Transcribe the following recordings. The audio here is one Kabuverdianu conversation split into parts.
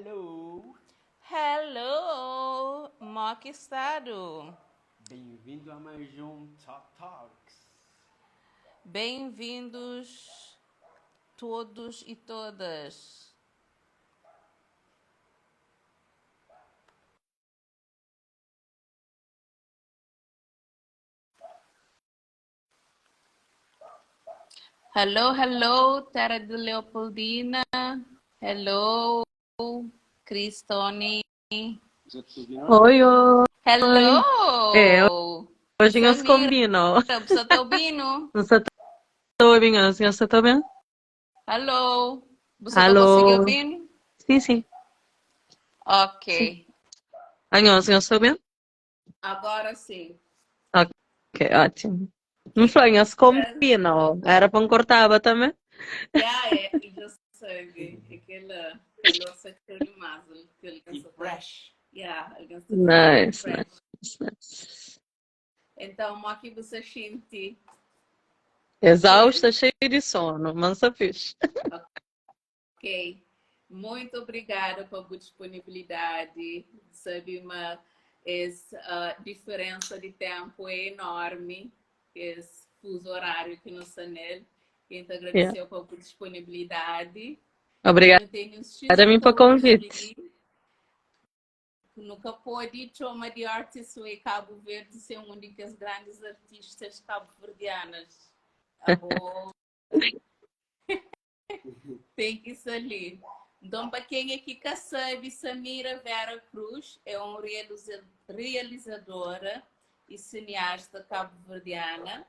Hello! Hello! Mó ki stadu? Bem-vindo a mais um Top Talks! Bem-vindos todos e todas! Hello, hello, terra de Leopoldina. Hello, Cristone. Oi, oi. Hello! É, hoje nós Samira, combinam. você tá ouvindo? Você tá ouvindo? Você tá bem? Hello! Você tá conseguindo Alô? ouvir? Sim, sim. Ok. Sim. Anhos, nós tá bem? Agora sim. Ok, ótimo. Não foi, nós combinam. Era para cortava também? Yeah, é, eu sei, aquela, aquela aquele mais, aquele E fresh! Yeah, alguém está Nice, fresh. nice, nice. Então, como é que você sente? Exausta, cheia de sono, mansa fixe. Ok. Muito obrigada pela disponibilidade. Sabe, uma essa diferença de tempo é enorme, esse fuso horário que nós estamos nele. Então, agradecer pela disponibilidade. Obrigada Eu tenho a mim pelo convite. Nunca pôde chamar de artista em Cabo Verde ser um das grandes artistas cabo-verdianas. Abo... Tem que sair. Então, para quem aqui que sabe, Samira Vera Cruz é uma realizadora e cineasta cabo-verdiana.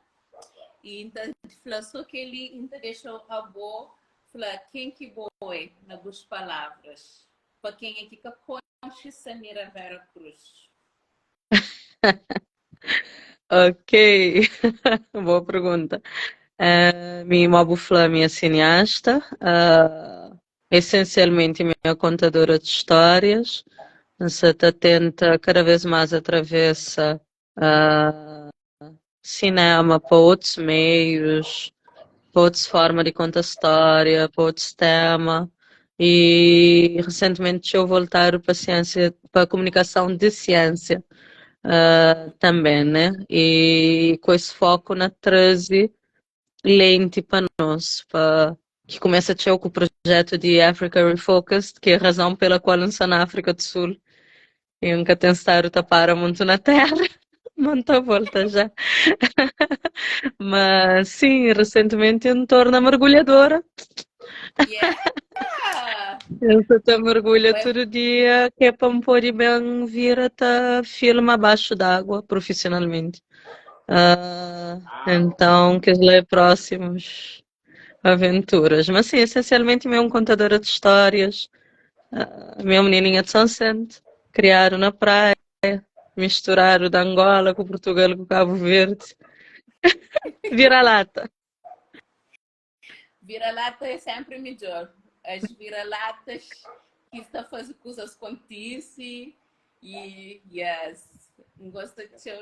E então, falou só que ele então deixou a boa, falou quem que boa, nas duas palavras. Para quem aqui que conhece Samira Vera Cruz. Ok, boa pergunta. Uh, minha Mabufla, minha cineasta, essencialmente minha contadora de histórias. Você tenta cada vez mais atravessa cinema para outros meios, para outras formas de contar história, para outros temas. E recentemente eu voltar para ciência, para a comunicação de ciência também, né? E com esse foco na 13 lente para nós, para que começa a ter com o projeto de Africa Refocused, que é a razão pela qual eu estou na África do Sul. E nunca tenho estado para muito na terra, muita volta já. Mas sim, recentemente eu me torno mergulhadora. Yeah! Eu estou mergulha Ué. todo dia, que é para me poder bem vir até filme abaixo d'água profissionalmente. Então, que lá próximos aventuras. Mas sim, essencialmente meu um contadora de histórias, minha menininha de São Vicente, criaram na praia, misturaram da Angola com Portugal com Cabo Verde. Vira-lata. Vira-lata é sempre melhor. As vira-latas que está a fazer coisas contice e yes, gosto de seu.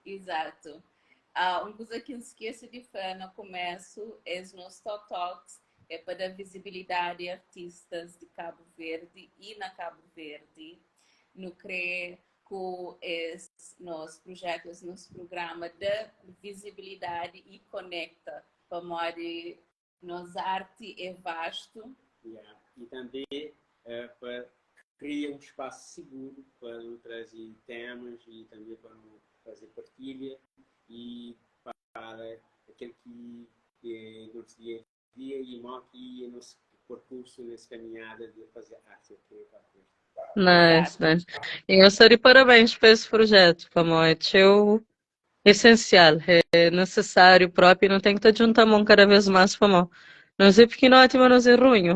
Exato. Uma coisa que não esqueço de falar no começo é os nossos Talk Talks é para dar visibilidade a artistas de Cabo Verde e na Cabo Verde. No CRE, com esse nosso projeto, esse nosso programa de visibilidade e conecta. Para nossa arte é vasto. Yeah. E também para criar um espaço seguro para trazer temas e também para fazer partilha e para aquele que é nosso dia a dia e e nosso percurso nessa caminhada de fazer arte aqui Nice, nice. E eu sou de parabéns por esse projeto, Pamó. É teu essencial, é necessário próprio, não tem que estar juntar a mão cada vez mais, Pamó. Não é pequenote, mas não é ruim.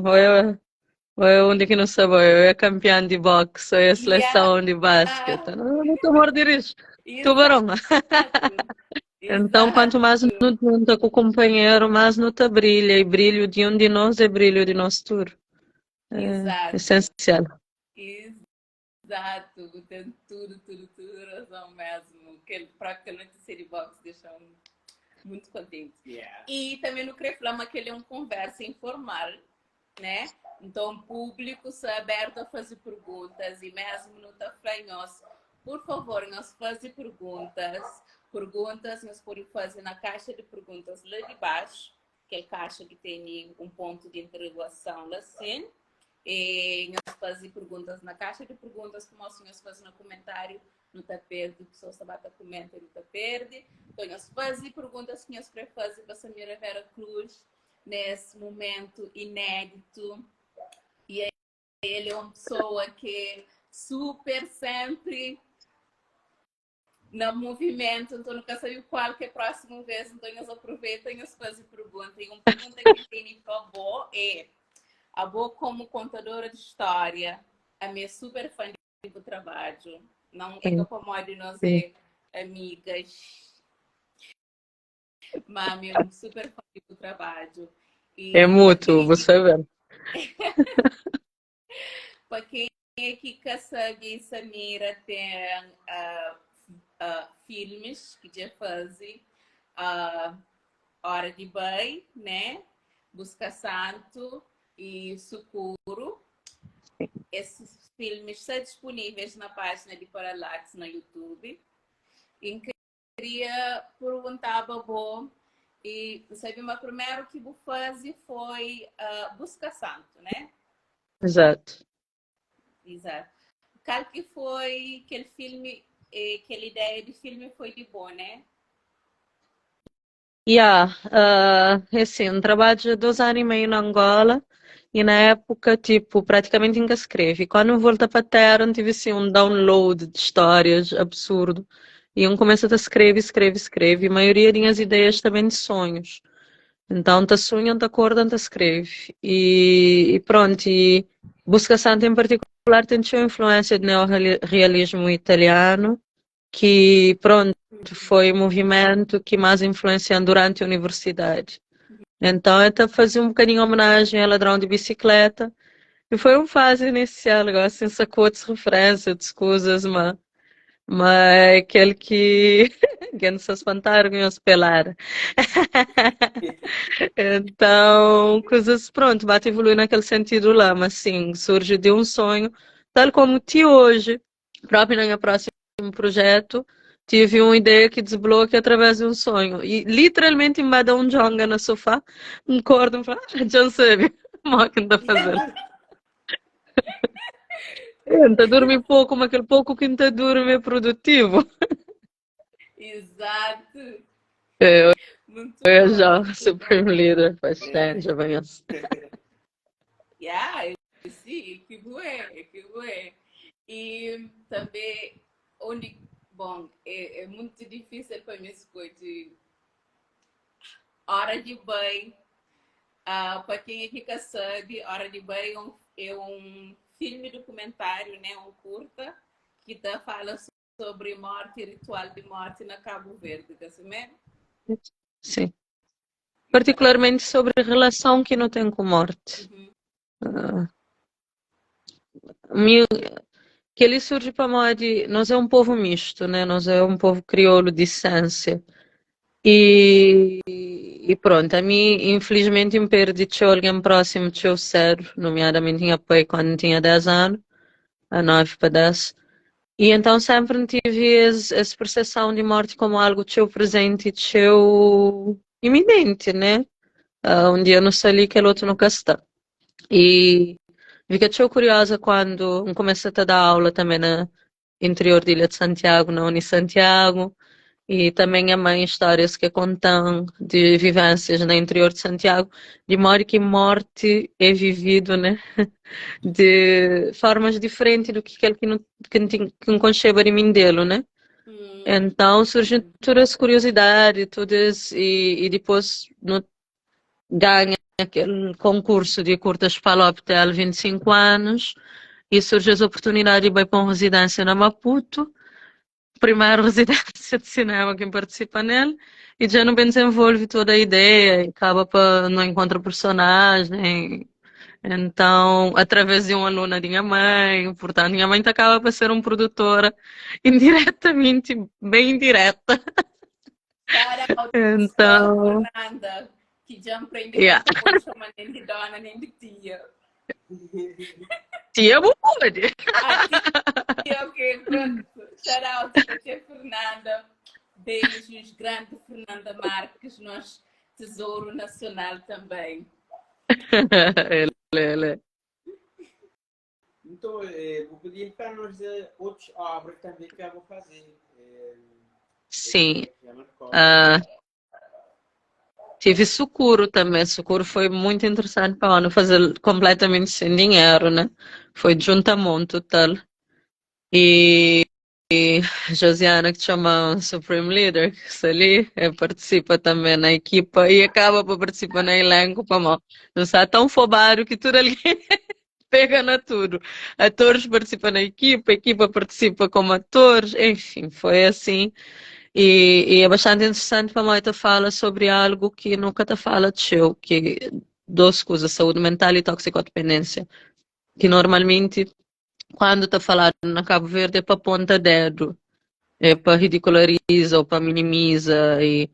Ou é onde que não sabe, ou é campeão de boxe, ou é a seleção de basquete. Não, não estou morder isso. Tubarão. Então, quanto mais nos junta com o companheiro, mais não te brilha. E brilho de um de nós é brilho de nosso tour. É Exato. essencial. Exato. Tem tudo, tudo, tudo razão mesmo. Que praticamente ser boxe deixa muito contente. Yeah. E também no queria falar que ele é uma conversa informal. Né? Então, público sta aberto a faze perguntas e mesmo nu ta fla nhos, por favor, nhos faze perguntas. Perguntas nhos pode faze na caixa de perguntas lá de baixo, kel caixa que tem um ponto de interrogação lá assim. E nhos faze perguntas na caixa de perguntas, como se nhos faze no comentário, nu ta perde, pessoas ta ba ta comenta, nu ta perde. Então, nhos faze perguntas que nhos quer faze para Samira Vera Cruz nesse momento inédito. E ele é uma pessoa que super sempre no movimento, então nunca sabe qual que é a próxima vez, então nós aproveitem e fazem pergunta. E uma pergunta que tem para a Bo é, a Bo como contadora de história, a minha super fã do trabalho, não é que como de nós é amigas, mas eu super fã do trabalho. E é mútuo, você vê. Para quem aqui que sabe, Samira tem filmes que já fazem Hora de Bem, né? Busca Santo e Socorro. Esses filmes estão disponíveis na página de Parallax no YouTube. E queria perguntar para você, e sabe, mas primeiro que você fez foi Busca Santo, né? Exato. Exato. Qual que foi aquele filme, aquela ideia de filme foi de bom, né? Yeah, é assim, um trabalho de 2 anos e meio na Angola e na época, tipo, praticamente nunca escrevi. Quando volta para terra, tive assim um download de histórias absurdo. E um começa a escrever, escreve, escreve. E a maioria das ideias também de sonhos. Então, tá sonha, tá acorda, tá escreve. E pronto, e Busca Santa em particular tem tinha influência do neorrealismo italiano, que pronto, foi o movimento que mais influenciou durante a universidade. Então, eu estou fazendo um bocadinho homenagem a Ladrão de Bicicleta. E foi uma fase inicial, agora assim, sacou de referência, de escusas, mas é aquele que não se espantaram com os pelar. Então, coisas, pronto, bate evoluir naquele sentido lá, mas sim, surge de um sonho, tal como ti hoje, próprio no meu próximo projeto, tive uma ideia que desbloqueia através de um sonho. E literalmente me dá um jonga no sofá, um cordo, e falo, ah, já sabe, o que está fazendo. Então, dorme pouco, mas aquele pouco que não dorme é produtivo. Exato. Eu, Muito eu bom, já Supreme Leader faz tempo, já conheço. Yeah, sim, que bué, que bué. E também, onde, bom, é muito difícil para mim escolher Hora de Bem. Para quem aqui que sabe, Hora de Bem é um filme documentário, né, um curta, que tá, fala sobre morte, ritual de morte na Cabo Verde, tá assim mesmo? Sim. Particularmente sobre a relação que não tem com morte. Que ele surge para nós de nós é um povo misto, né? Nós é um povo crioulo de essência. E pronto, a mim, infelizmente, eu perdi de alguém próximo de eu cedo, nomeadamente tinha pai quando tinha 10 anos, a 9 para 10. E então sempre tive essa percepção de morte como algo teu presente, teu iminente, né? Um dia não sei ali, que o outro nunca está. E fiquei tão curiosa quando comecei a dar aula também no interior de Ilha de Santiago, na Uni Santiago, e também a mãe histórias que contam de vivências no interior de Santiago, de modo que morte é vivido, né? De formas diferentes do que aquele que não, que não, tinha, que não concebe de Mindelo, né? Então surge toda essa curiosidade, tudo isso, e depois no, ganha aquele concurso de curtas Paloptel 25 anos e surge essa oportunidade de ir para uma residência na Maputo, primeira residência de cinema que participa nele, e já não bem desenvolve toda a ideia, e acaba para não encontra personagem. Então, através de uma aluna de minha mãe, portanto, minha mãe acaba para ser uma produtora indiretamente, bem indireta. Cara, Então, Fernanda, que Ki dja N prende ma N ka pode txoma nen di dona nen di tia. Tia bu pode. Ah, tia, ok, pronto. Shout out pa tia Fernanda. Beijos, grande Fernanda Marques, nos tesouro nacional também. Ele, ele. Então, vou pedir para nós de outras obras também que eu vou fazer. Sim. Tive Sukuro também. Sukuro foi muito interessante para não fazer completamente sem dinheiro, né? Foi juntamento total. E, e Josiana, que chama Supreme Leader, que está ali, participa também na equipa e acaba por participar na elenco, para não está tão fobário que tudo ali pega na tudo. Atores participam na equipa, a equipa participa como atores, enfim, foi assim. E é bastante interessante para a Moita fala sobre algo que nunca te fala de seu, que duas coisas, saúde mental e toxicodependência, que normalmente quando está falando na Cabo Verde é para ponta dedo, é para ridiculariza ou para minimiza e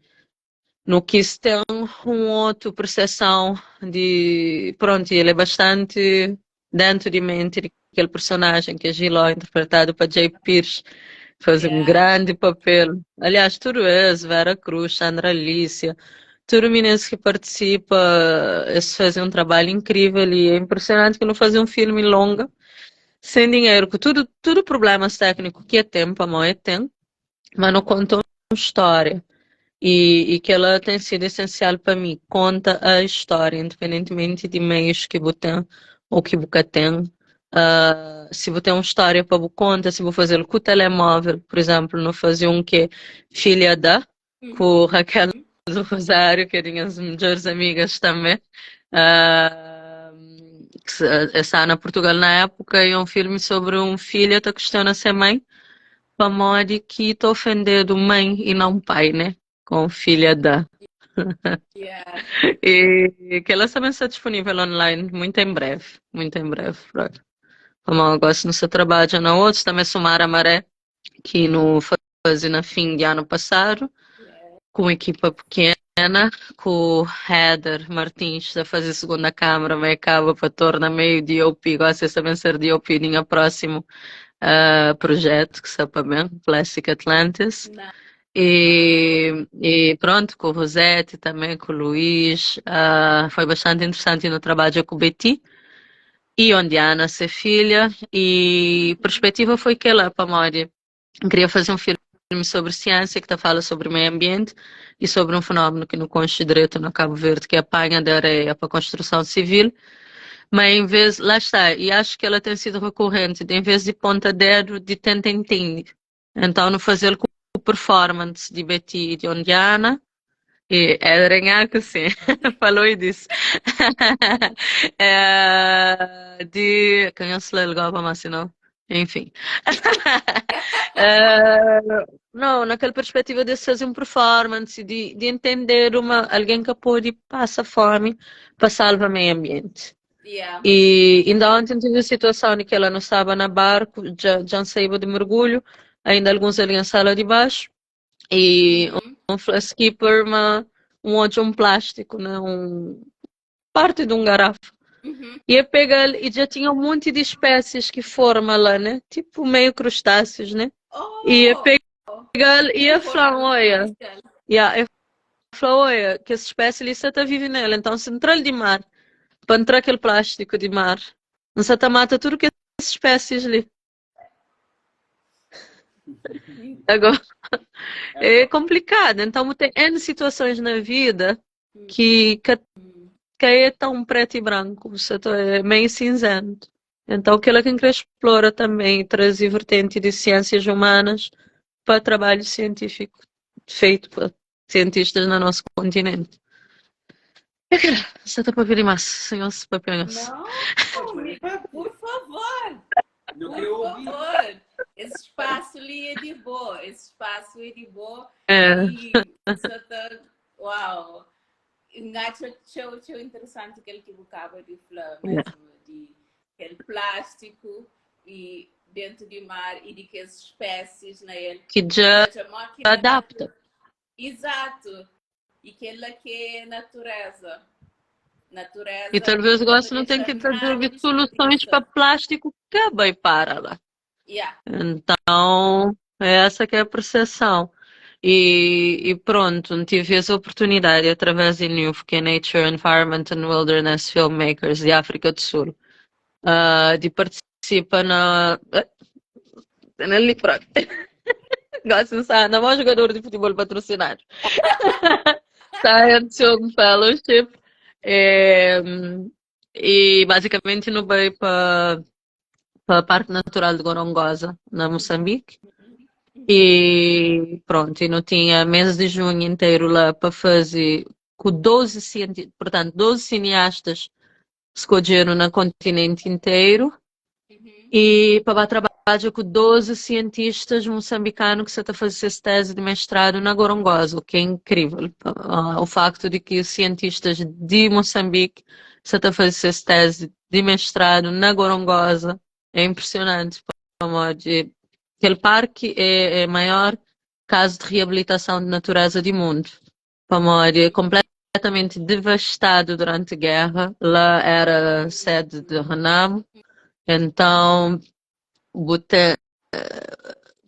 no que se tem um outro percepção de pronto, ele é bastante dentro de mente daquele personagem que é Giló, interpretado por Jay Pires, faz um grande papel. Aliás, tudo isso, Vera Cruz, Sandra Alicia, tudo meninos que participa, eles fazem um trabalho incrível e é impressionante que não fazem um filme longa, sem dinheiro, com tudo, tudo problemas técnicos que é tempo, a mãe é tempo, mas não conta uma história. E que ela tem sido essencial para mim. Conta a história, independentemente de meios que você tem ou que você tem. Se você tem uma história para você conta, se vou fazer com o telemóvel, por exemplo, não fazer um que é filha da, com Raquel do Rosário, que é minhas melhores amigas também. Que está na Portugal na época, e é um filme sobre um filho que questiona ser mãe, para modo que estou ofendendo mãe e não pai, né? Com filha da. E que ela também está disponível online muito em breve, muito em breve. Pronto. Como eu gosto no seu trabalho, na outros, também Sumara Maré, que no faz na fim de ano passado, com equipa pequena, com o Heather Martins a fazer segunda câmara, mas acaba para tornar meio DOP, gosta de também ser DOP em próximo projeto, que sabe bem, Plastic Atlantis. Não. E pronto, com o Rosete também, com o Luís, foi bastante interessante no trabalho com o Betty e onde a Ana ser filha, e a perspectiva foi que ela, para a Mori, queria fazer um filme sobre ciência, que tá fala sobre o meio ambiente e sobre um fenómeno que não consta direito no Cabo Verde, que é a panha de areia para a construção civil, mas em vez, lá está, e acho que ela tem sido recorrente, de, em vez de ponta dedo, de tenta entender. Então, no fazer com o performance de Betty e de Ondiana, e é que sim, falou e disse. É, de. Conheço logo, mas não. Enfim. É, não, naquela perspectiva de fazer um performance, de entender alguém que pode passar fome para salvar o meio ambiente. E ainda ontem tive a situação em que ela não estava na barco, já saiu de mergulho, ainda alguns ali na sala de baixo, e um skipper, um outro um plástico, né? Um, parte de um garrafa. E eu peguei e já tinha um monte de espécies que forma lá, né? Tipo meio crustáceos, né? E eu peguei e eu falei, olha, yeah, eu falei, olha, que essa espécie ali só tá vive nela, então se entrar de mar, para entrar aquele plástico de mar, não se tá mata tudo que essas espécies ali. Agora, é complicado. Então, tem N situações na vida que é tão preto e branco, você é meio cinzento. Então, aquilo que a gente explora também, traz vertente de ciências humanas para trabalho científico feito por cientistas no nosso continente. Você está para vir mais, senhor papel. Não, por favor. Não Por queria ouvir. favor, esse espaço ali é de boa, esse espaço é de boa. E só tá, uau, acho txeu interessante aquele que acaba de falar mesmo, de aquele plástico e dentro de mar e de que as espécies na ele. Que já Ou seja, mó que adapta. Exato. E kel-la ki é natureza. E Natureza talvez ka ta gosi nu ten dexa ki ta nada djobe solusões disperdisa. pa plástiku ka bai para la. Yeah. Então, é essa que é a percepção. E pronto, não tive essa oportunidade através de NEWF, que é Nature, Environment and Wilderness Filmmakers de África do Sul, de participar na. Ali, pronto. Gosto de estar na maior jogador de futebol patrocinado. Science Film Fellowship. É, e basicamente não vai para para Parque Natural de Gorongosa, na Moçambique. E pronto, e não tinha mês de junho inteiro lá para fazer com 12 cientistas, portanto, 12 cineastas escolheram no continente inteiro e para trabalhar com 12 cientistas moçambicanos que está a fazer essa tese de mestrado na Gorongosa, o que é incrível. O facto de que os cientistas de Moçambique está a fazer essa tese de mestrado na Gorongosa é impressionante. Aquele parque é o maior caso de reabilitação de natureza do mundo. É completamente devastado durante a guerra. Lá era sede de Renamo. Então, botei,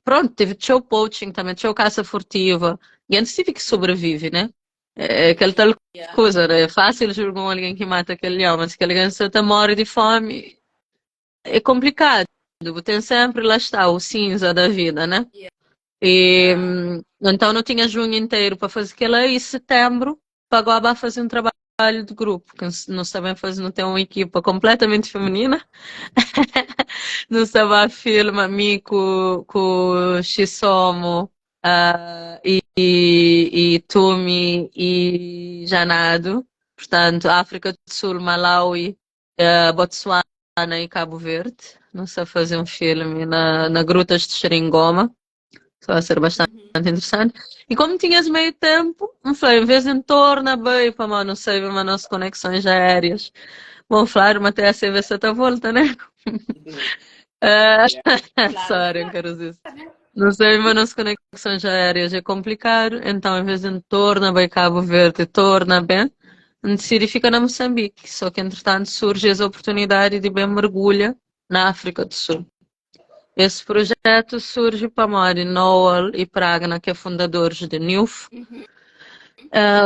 pronto, teve show poaching também, show caça furtiva. E antes tive que sobrevive, né? É aquele tal coisa, né? É fácil julgar alguém que mata aquele leão, mas que alguém se morre de fome é complicado. Tem sempre, lá está, o cinza da vida, né? E, então não tinha junho inteiro para fazer aquilo aí, e setembro, pagou a fazer um trabalho de grupo, que nós também fazemos, não tem uma equipa completamente feminina. Não estava a filma mim com Xissomo e Tumi e Janado. Portanto, África do Sul, Malawi, Botsuana e Cabo Verde. Nós está a fazer um filme na Grutas de Cheringoma. Isso vai ser bastante interessante. E como tinhas meio tempo, não falei, em vez de entorna bem para não sei, mas nossas conexões aéreas. Bom, falar, mas até a CV tá volta, né? Sorry, não quero dizer isso. Não sei, mas nossas conexões aéreas é complicado, então em vez de torna bem Cabo Verde, torna bem, decidi ficar na Moçambique. Só que entretanto surge essa oportunidade de bem mergulha na África do Sul. Esse projeto surge para Mori, Noel e Pragna, que é fundadores de NEWF.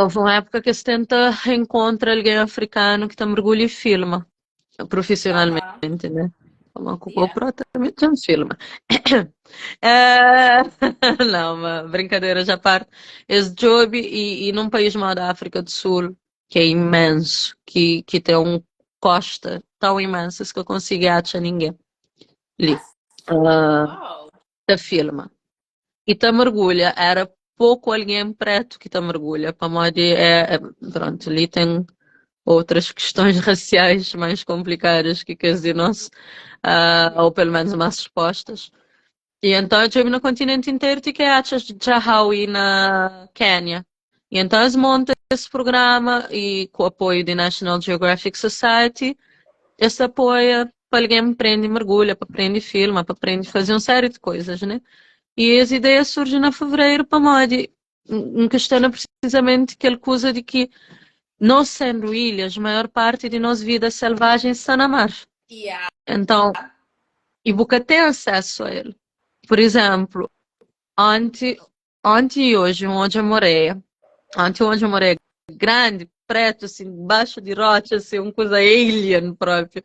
Houve uma época que se tenta encontra alguém africano que tá mergulha e filma profissionalmente, né? Como com o GoPro também tem um filma. Não, uma brincadeira já parte. Esse job e num país chamado África do Sul, que é imenso, que tem um costa tão imensa que eu consigo achar ninguém ali. Da filma. E tá mergulha, era pouco alguém preto que tá mergulha, para modo é, pronto, ali tem outras questões raciais mais complicadas que as de nós, ou pelo menos mais respostas. E então eu estive no continente inteiro, que é achas de Jahawi na Quênia. E então eles montam esse programa e com o apoio da National Geographic Society, esse apoia para alguém aprende mergulha, para aprender filma, para aprender fazer uma série de coisas, né? E as ideias surgem em fevereiro para modo em questiona precisamente aquela coisa de que nós sendo ilhas, a maior parte de nossa vida selvagem está na mar. Então, e você tem acesso a ele. Por exemplo, ontem e hoje, onde eu morei, ontem onde eu morei, grande, preto, assim, embaixo de rocha, assim, uma coisa alien próprio.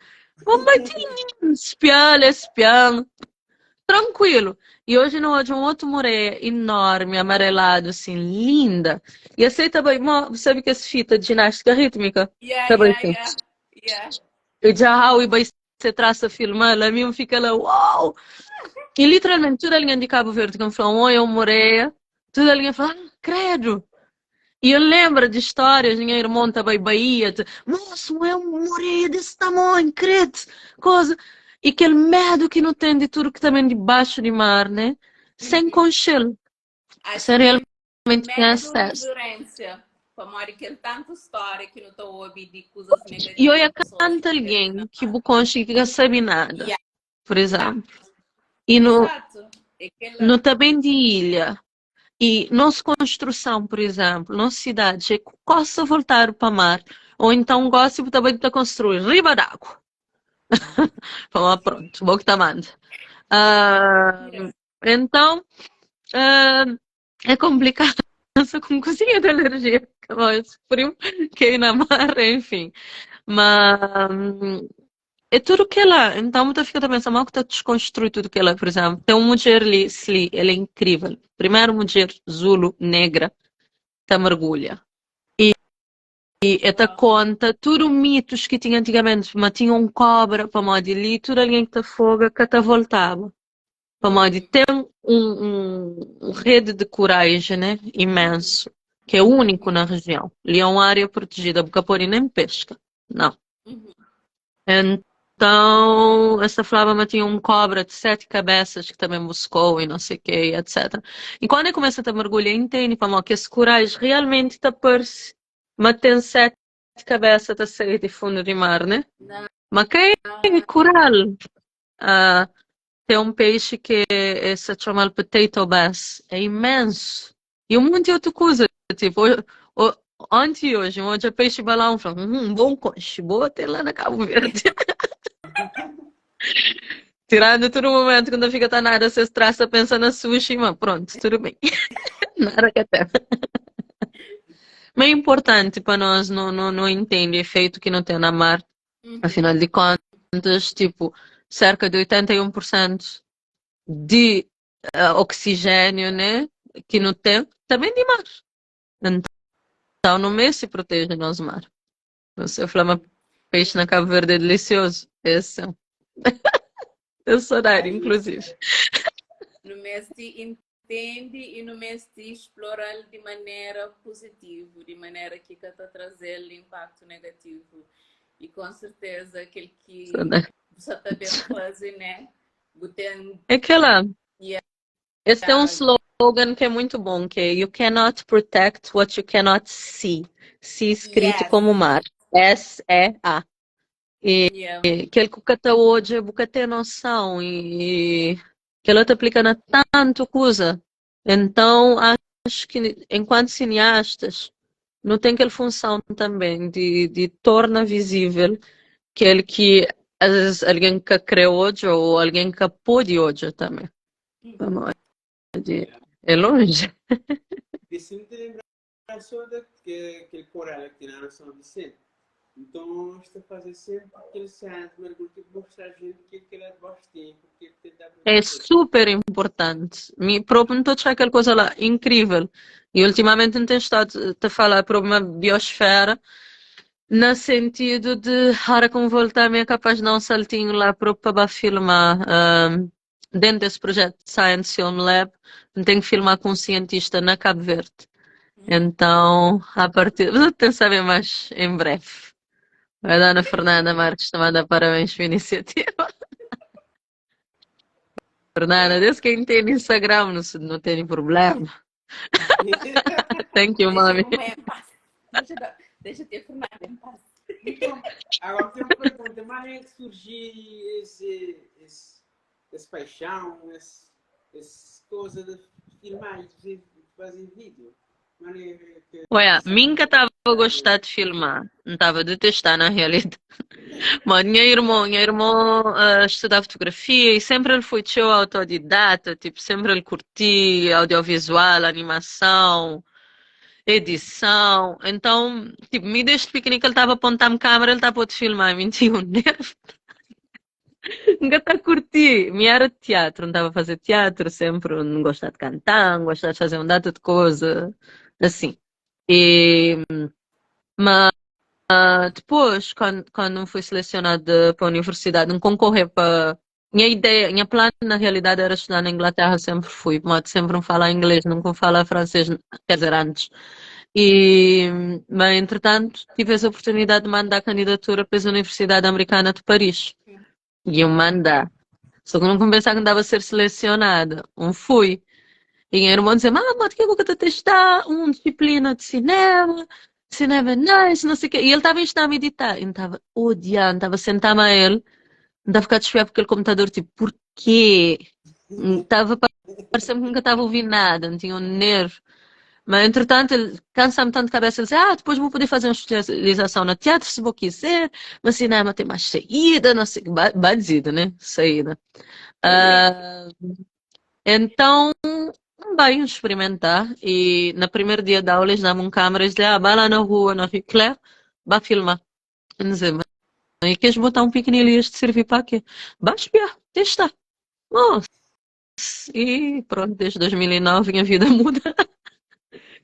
Um matinho, espiando, espiando. Tranquilo. E hoje não hoje um outro moré enorme, amarelado, assim, linda. E aceita bem, sabe que essa fita de ginástica rítmica? Yeah, Tá bem, yeah, sim. yeah. E já e vai você traça filmar, lá mesmo fica lá, uau! E literalmente, toda alguém de Cabo Verde que me falou, oi, eu morei, toda alguém fala, ah, credo! E eu lembro de histórias, minha irmã também, Bahia, de, moço, eu morei desse tamanho, credo, coisa. E aquele medo que não tem de tudo que também debaixo de mar, né? Sem conchelo. Acho Sem que realmente ter medo e acesso. violência. Para que tanta história que não estou ouvindo de coisas negativas. E olha, pessoas canta que alguém que o conche que não sabe nada, Yeah. por exemplo. E no, Exato. É aquela... no também de ilha. E nos konstruson, pur izénplu, nos sidadis é ku kosta voltadu pa mar, ô então gósi bu ta bai bu ta konstrui riba d'agu. Pamodi prontu, bo ki ta manda. Então, é konplikadu pensa ku un kuzinha di alerjia, pamodi friu, kei na mar, enfin. Ma É tudu kela. Então bu ta fika ta pensa ma ku ta desconstrui tudu kela. Por exemplo, tem um mudjer li, Sli, el é incrível. Primeru mudjer Zulu negra ta mergulha. E e ta conta tudu mitos ki tinha antigamente, ma tinha um cobra, pamodi li tudu alguém ki ta foga ka ta voltaba. Pamodi tem um rede de corais, né, imenso, ki é único na região. Li é um área protegida, bu ka pode nem pesca. Não. Então, es ta flaba ma tinha um cobra de 7 cabeças que também buscou e não sei quê, e etc. E quando eu começo a mergulhar, entende pamodi que esses corais realmente ta parece ma tem 7 cabeças ta sair de fundo de mar, né? Não. Ma ka é coral. Ah, tem um peixe que é, se chama potato bass, é imenso. E um monte de outra coisa, tipo, o, ontem e hoje, um outro peixe balão, falo, bom conche, boa ter lá na Cabo Verde. Tirando todo momento quando fica tá nada, se estressa, pensa na sushi, mas pronto, tudo bem. Nada que até. Mas é importante para nós não, não, não entender o efeito que não tem na mar. Afinal de contas, tipo, cerca de 81% de oxigênio, né, que não tem, também de mar. Então, no meio se protege nosso mar. Você fala, peixe na Cabo Verde é delicioso. Esse é. Eu sou da área, inclusive. No mês de entende e no mês de explorar de maneira positiva, de maneira que está trazer impacto negativo. E com certeza aquele que você também faz, né? É aquela. Yeah. Esse tem um slogan que é muito bom, que é You cannot protect what you cannot see. See escrito como mar. S-E-A. E kel ku ka ta odja, bu ka ten noção. E kel ta aplica na tanto coisa. Então, acho que enquanto cineastas, não tem aquela função também de torna visível aquele que às vezes alguém que crê hoje ou alguém que pode hoje também. Vamos, é longe. E se não te lembrar só daquele coral que tem na São Vicente, então está a fazer sempre aquele cenas de mergulho que mostrar a gente que aquele é bastante, porque tentar É super importante. Me próprio não estou a achar aquela coisa lá incrível. E ultimamente não tenho estado a falar para uma biosfera no sentido de, hora como voltar, me é capaz de dar um saltinho lá para filmar. Dentro desse projeto de Science Film Lab, tenho que filmar com um cientista na Cabo Verde. Então, a partir. Vou tentar saber mais em breve. A dona Fernanda Marques te manda parabéns pela iniciativa. Fernanda, desde que tem Instagram, não, não tem problema. Thank you, mami. Deixa, deixa ter Fernanda em paz. Então, agora tem uma pergunta, mas é que surgiu esse paixão, esse coisa de filmar e de fazer vídeo? Olha, nunca estava a gostar de filmar, não estava a detestar na realidade. Mas minha irmã estudava fotografia e sempre ele foi teu autodidata, tipo, sempre ele curtia audiovisual, animação, edição. Então, tipo, me desde pequenino que ele estava a apontar-me câmera, ele estava a filmar, me tinha um nervo. Nunca está a curtir. Me era de teatro, não estava a fazer teatro, sempre não gostava de cantar, não gostava de fazer um data de coisa, assim. E, mas depois, quando fui selecionada para a universidade, não concorrer para. Minha ideia, minha plano na realidade era estudar na Inglaterra, sempre fui, mas sempre não falar inglês, nunca falar francês, quer dizer, antes. E, mas, entretanto, tive essa oportunidade de mandar candidatura para a Universidade Americana de Paris. E eu mandar. Só que não pensava que andava a ser selecionada. Um fui. E meu irmão dizia, mas mas que eu vou testar uma disciplina de cinema, cinema é nice, não sei o quê. E ele estava a ensinar a meditar. Eu estava odiando, estava a sentar-me a ele, estava a ficar desesperado com aquele computador, tipo, porquê? Estava Parecia-me que nunca estava a ouvir nada, não tinha um nervo. Mas, entretanto, ele cansa-me tanto de cabeça. Ele disse, ah, depois vou poder fazer uma especialização na teatro, se vou quiser. Mas cinema tem mais saída, não sei. Badizida, né? Saída. Então, vai experimentar. E no primeiro dia da aula, eles davam um câmera e dizem, ah, vai lá na rua, na Rue Cler, vai filmar. Quer dizer, mas aí queres botar um pequenino e este servir para quê? Vai espiar, testar. Nossa. E pronto, desde 2009 minha vida muda.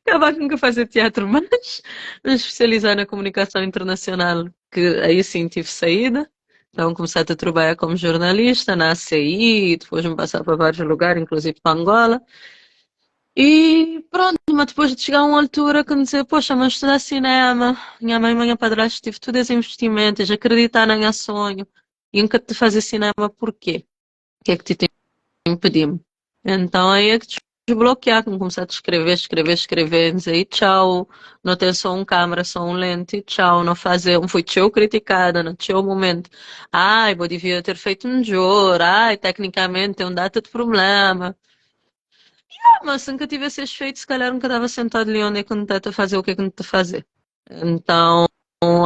Acabar com nunca fazer teatro mais, me especializar na comunicação internacional, que aí sim tive saída. Então comecei a trabalhar como jornalista na ACI, depois me passar para vários lugares, inclusive para Angola. E pronto, mas depois de chegar a uma altura que me dizia, poxa, mas estudar cinema, minha mãe e minha padrasto tive todos esses investimentos, acreditar no meu sonho, e nunca te fazer cinema, porquê? O que é que te tem impediu-me? Então aí é que desbloquear, que começar a escrever, escrever, escrever, dizer e tchau, não tem só um câmera, só um lente, tchau, não fazer, um fui tchau criticada, não tinha o momento. Ai, vou devia ter feito um jor, ai, tecnicamente tem um data de problema. Ah, mas se nunca tivesse feito, se calhar nunca estava sentado ali onde é que não está a fazer o que é que não está a fazer. Então,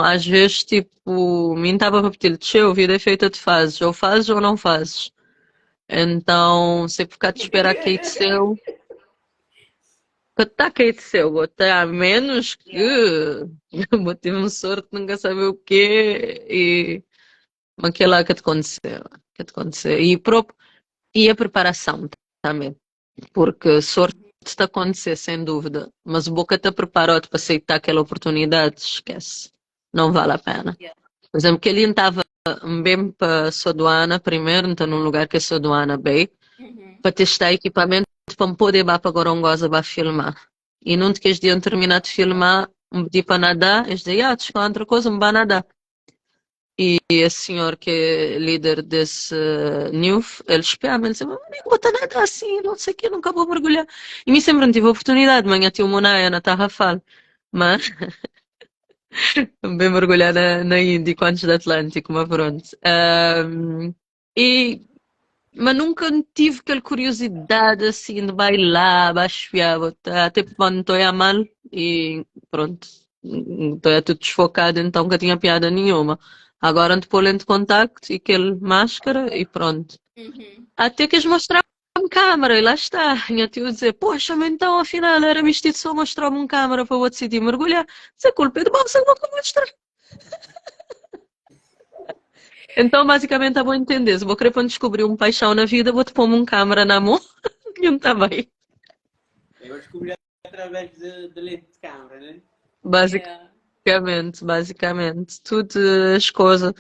às vezes, tipo, mim estava a repetir, tchau, vida é feita de fases, ou fazes ou não fazes. Então, se ficar de esperar que é seu, que tá que é seu, até a menos que eu tive um sorte, nunca saber o quê, e mas que é lá que te aconteceu, que te aconteceu. E, próprio, e a preparação também, porque sorte está a acontecer, sem dúvida, mas o boca te preparou para aceitar aquela oportunidade, esquece, não vale a pena. Por exemplo, que ele estava bem para Sodoana primeiro, então num lugar que é Sodoana Bay, para testar equipamento para poder ir para Gorongosa para filmar. E num que eles iam terminar de filmar, um pedi para nadar, eles diziam, ah, desculpa, outra coisa, me vai nadar. E esse senhor que é líder desse NUF, ele espiava, ele dizia, mas nem vou nadar assim, não sei o quê, nunca vou mergulhar. E mim sempre não tive a oportunidade, de manhã tinha uma naia na Tarrafal, mas bem mergulhar na Índico antes do Atlântico, mas pronto. E, mas nunca tive aquela curiosidade assim de bailar, baixar, botar, até porque quando estou a mal e pronto, estou tudo desfocado, então nunca tinha piada nenhuma. Agora ando pôr lente de contacto e aquele máscara e pronto. Até que eles mostraram câmara e lá está. Minha tia dizer, poxa, mas então afinal era vestido só mostrar-me um câmara para o outro sítio mergulhar. Isso é culpa de bolsa, como é que mostrar? Então, basicamente, tá bom entender. Se vou querer para descobrir um paixão na vida, vou-te pôr um câmara na mão e não tá bem. Eu descobri através de lente de câmara, né? Basicamente, basicamente. Tudo as coisas.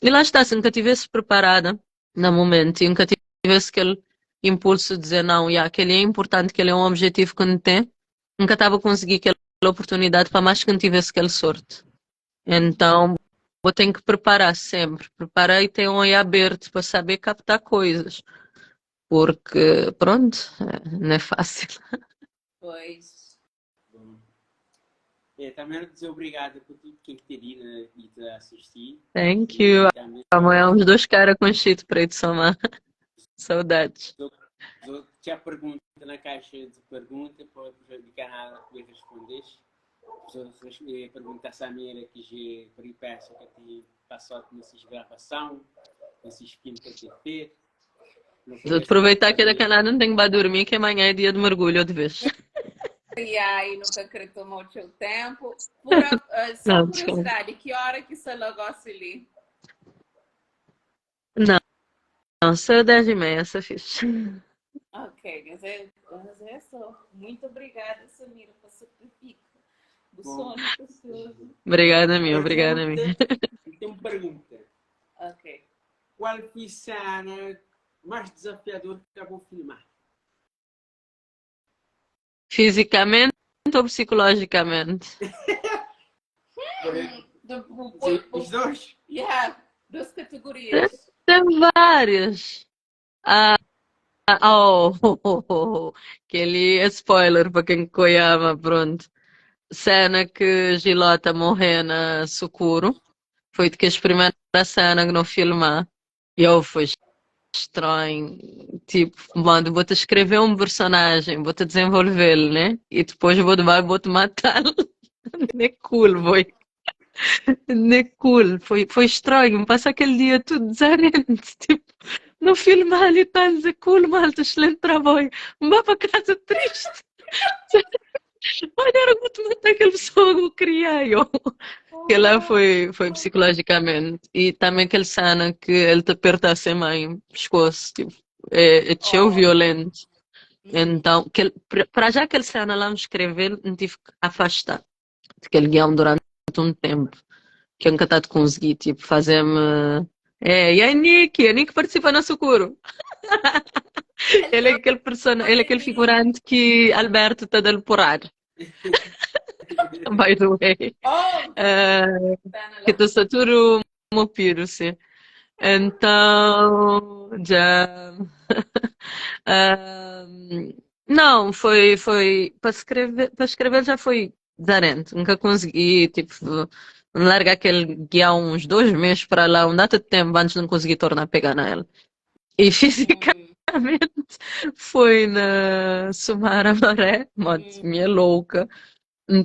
E lá está, se nunca tivesse preparada no momento e nunca tivesse aquele impulso de dizer não, yeah, aquele é importante, que ele é um objetivo que não tem, nunca estava a conseguir aquela oportunidade para mais que não tivesse aquele sorte. Então, vou ter que preparar sempre. Preparar e ter um olho aberto para saber captar coisas. Porque, pronto, não é fácil. Pois. Bom. É, também quero dizer obrigado por tudo que te né, e te assistir. Thank you. Também Amanhã uns dois caras com cheat para ir de somar. Saudades. Tinha pergunta na caixa de pergunta para o canal poder responder. Pergunta a Samira que já peripécia que te passou nessas gravação, nesses filmes que te fez. Vou aproveitar que é da Canadá, não tenho que dormir, que amanhã é dia de mergulho de vez. E aí, nunca queria tomar o seu tempo. Por, só Não, curiosidade, que hora que você negócio ali? Não, não, só 10:30, essa fixe. Ok, mas é só. Muito obrigada, Samira, por sacrifício. Do Bom. sono precioso. Obrigada, minha, obrigada, minha. Tem uma pergunta. Ok. Qual foi a cena mais desafiadora que acabou de filmar? Fisicamente ou psicologicamente? Os dois? Yeah, duas categorias. Tem várias. Ah, oh, oh, oh, oh, que ali é spoiler para quem conhece, pronto. Cena que Gilota morreu na Socorro. Foi de que as primeiras cena que não filmar. E eu foi estranho. Tipo, modi bo ta escrevê um personagem, bo ta desenvolvê-l, né? E depois bo vai bo te matá-l. N'é cool, boy. N'é cool. Foi, foi estranho, me passa aquele dia tudo desarente. Tipo, no filmar e tal, dizer cool, malta, excelente trabalho. Me vá para casa triste. Maneira como te matar aquela pessoa que eu criei. Eu. Que lá foi psicologicamente. E também aquele cena que ele te aperta assim mãe, pescoço, tipo, é tcheu violento. Então, que, para já aquele cena lá me escrever, me tive que afastar daquele guião durante um tempo. Que eu nunca estava a conseguir, tipo, fazer-me. É, e a Nick, a Nick participa na Socorro. Ele é aquele persona, ele é aquele figurante que Alberto está dando porrada. By the way. Oh! Que tu está tudo mopiro, sim. Então, já. Não, foi para escrever já foi desarente. Nunca consegui, tipo, largar aquele guião uns 2 meses para lá, um data de tempo antes de não conseguir tornar a pegar nela. E fisicamente foi na Sumara Maré, modo, minha louca.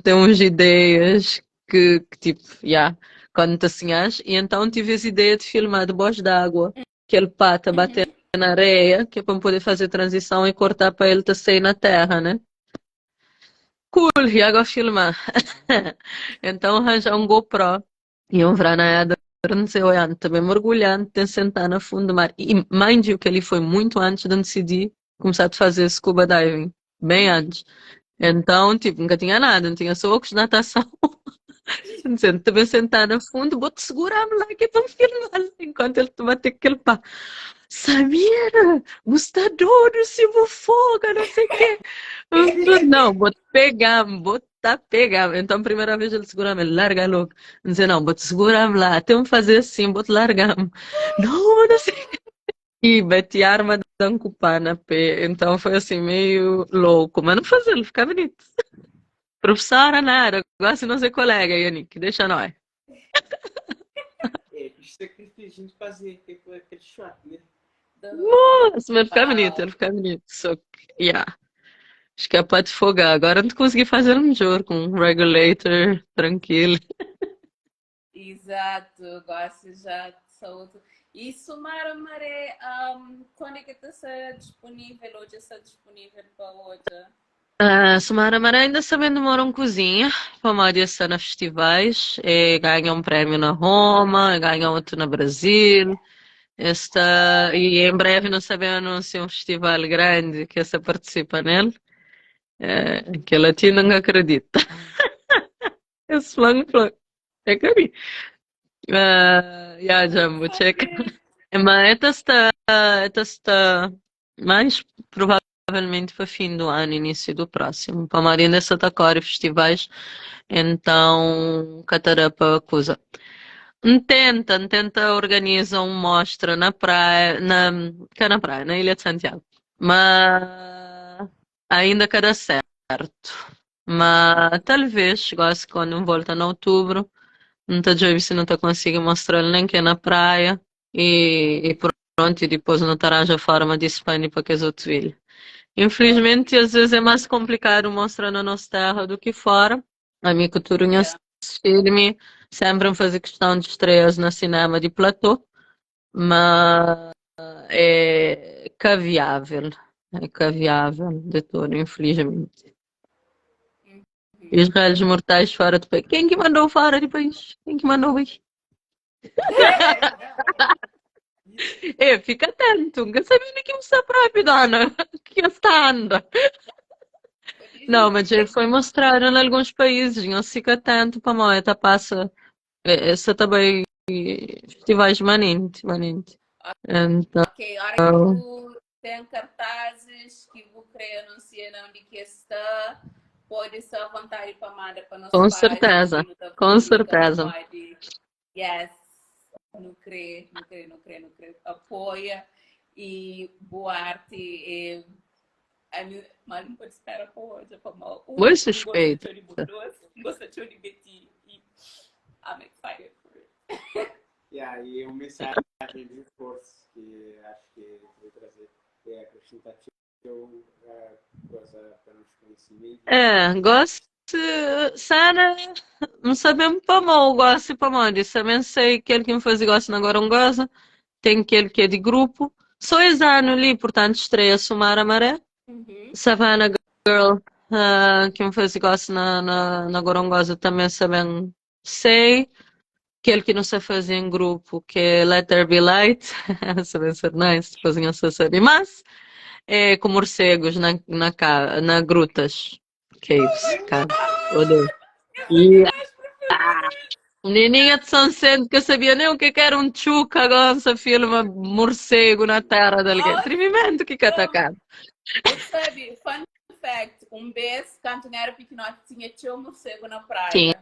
Tem umas ideias que tipo, yeah, quando te assinhas, e então tive essa ideia de filmar debaixo d'água, aquele pata bater na areia, que é para poder fazer transição e cortar para ele te sair na terra, né? Cool, e agora filmar. Então arranjar um GoPro e um verão na não sei, olhando, também mergulhando, tem sentar no fundo do mar. E mind you que ele foi muito antes de decidir começar a fazer scuba diving. Bem antes. Então, tipo, nunca tinha nada, não tinha só óculos de natação. Dizendo, também sentar no fundo, vou-te segurar-me lá que é para me filmar enquanto ele te bate aquele pá. Samira, gostador, se vou fogo, não sei o quê. Não, vou te pegar, vou te pegar. Então, a primeira vez ele segura-me, larga logo. Não sei, não, vou te segurar-me lá, até me fazer assim, vou te largar-me. Não, não sei. E bati a arma de um cupá na pé. Então foi assim, meio louco. Mas não fazer, ele fica bonito. Professora nada, gosto de não ser colega, Yannick, deixa nós. É, que sacrifício a gente fazer aquele shot, né? Nossa, mas fica bonito, ele fica bonito. Só que, yeah. Acho que é pode fogar. Agora não te consegui fazer um jogo com um regulator, tranquilo. Exato, gosto já de saúde. E Sumara Maré, quando é que está disponível? Hoje está disponível para hoje? Sumara Maré ainda sabendo demora um cozinha, para a está na festivais, e ganha um prêmio na Roma, ganha outro na Brasil. Está, e em breve não sabemos anunciar um festival grande que essa participa nele, é, que a Latina não acredita. Esse flango, flango. É que yeah, já vou checar. Mas esta está mais provavelmente para fim do ano, início do próximo. Para a Marina Santa Cora festivais, então catarapa coisa. Tenta organiza uma mostra na praia, na, cá na praia, na Ilha de Santiago. Mas ainda cada certo. Mas talvez, gosto quando volta em outubro, não te se não te consigo mostrar nem que é na praia e pronto, e depois não te arranja forma de expandir para que as outras ilhas. Infelizmente, às vezes é mais complicado mostrar na nossa terra do que fora. A minha cultura filme sempre fazer questão de estreias no cinema de platô, mas é caviável, é caviável de todo, infelizmente. Israel mortais fora do país. Quem que mandou fora do país? Quem que mandou ir? É, fica atento. Nunca sabia que está próprio, dona. Que está anda. Não, mas já foi mostrado em alguns países. Não fica atento para a moeda passa. Essa também festivais manente, manente. Então, Ok, hora que tu tem cartazes que vou querer anunciar onde que está, pode ser à vontade para mandar para nossa Com página, certeza, que não tá com publica, certeza. Pode. Yes, não crê, não crê, não crê, não crê. Apoia e boa arte. E, a mim, mas não pode esperar para hoje, para mal. Muito suspeito. Gosto de divertir e I'm excited for it. Yeah, e uma mensagem de reforço que acho que vou trazer. É acrescentar txeu koza pa nos konhisimentu. É, gosi Sara, N sabe-m pamó gosi pamodi sabe N sei kel ki N faze gosi na Gorongosa, ten kel ki é di grupu. Só es anu li, purtantu, estreia Sumara Maré, Savana Girl ki N faze gosi na Gorongosa tanbe sabe N sei. Kel ki nu sta faze em grupu ki é Let There Be Light, essa vai ser nice, depois nhos ta sabe. Mas é ku morcegos na, na, na grutas, caves, cave, odeio. E menininha de São Vicente que sabia nem o que que era um tchuca, agora se filma morcego na terra de alguém. Tremimento que que atacado. Sabe, fun fact, um bes, kantu N era pikinoti, tinha txeu morcego na praia. Sim.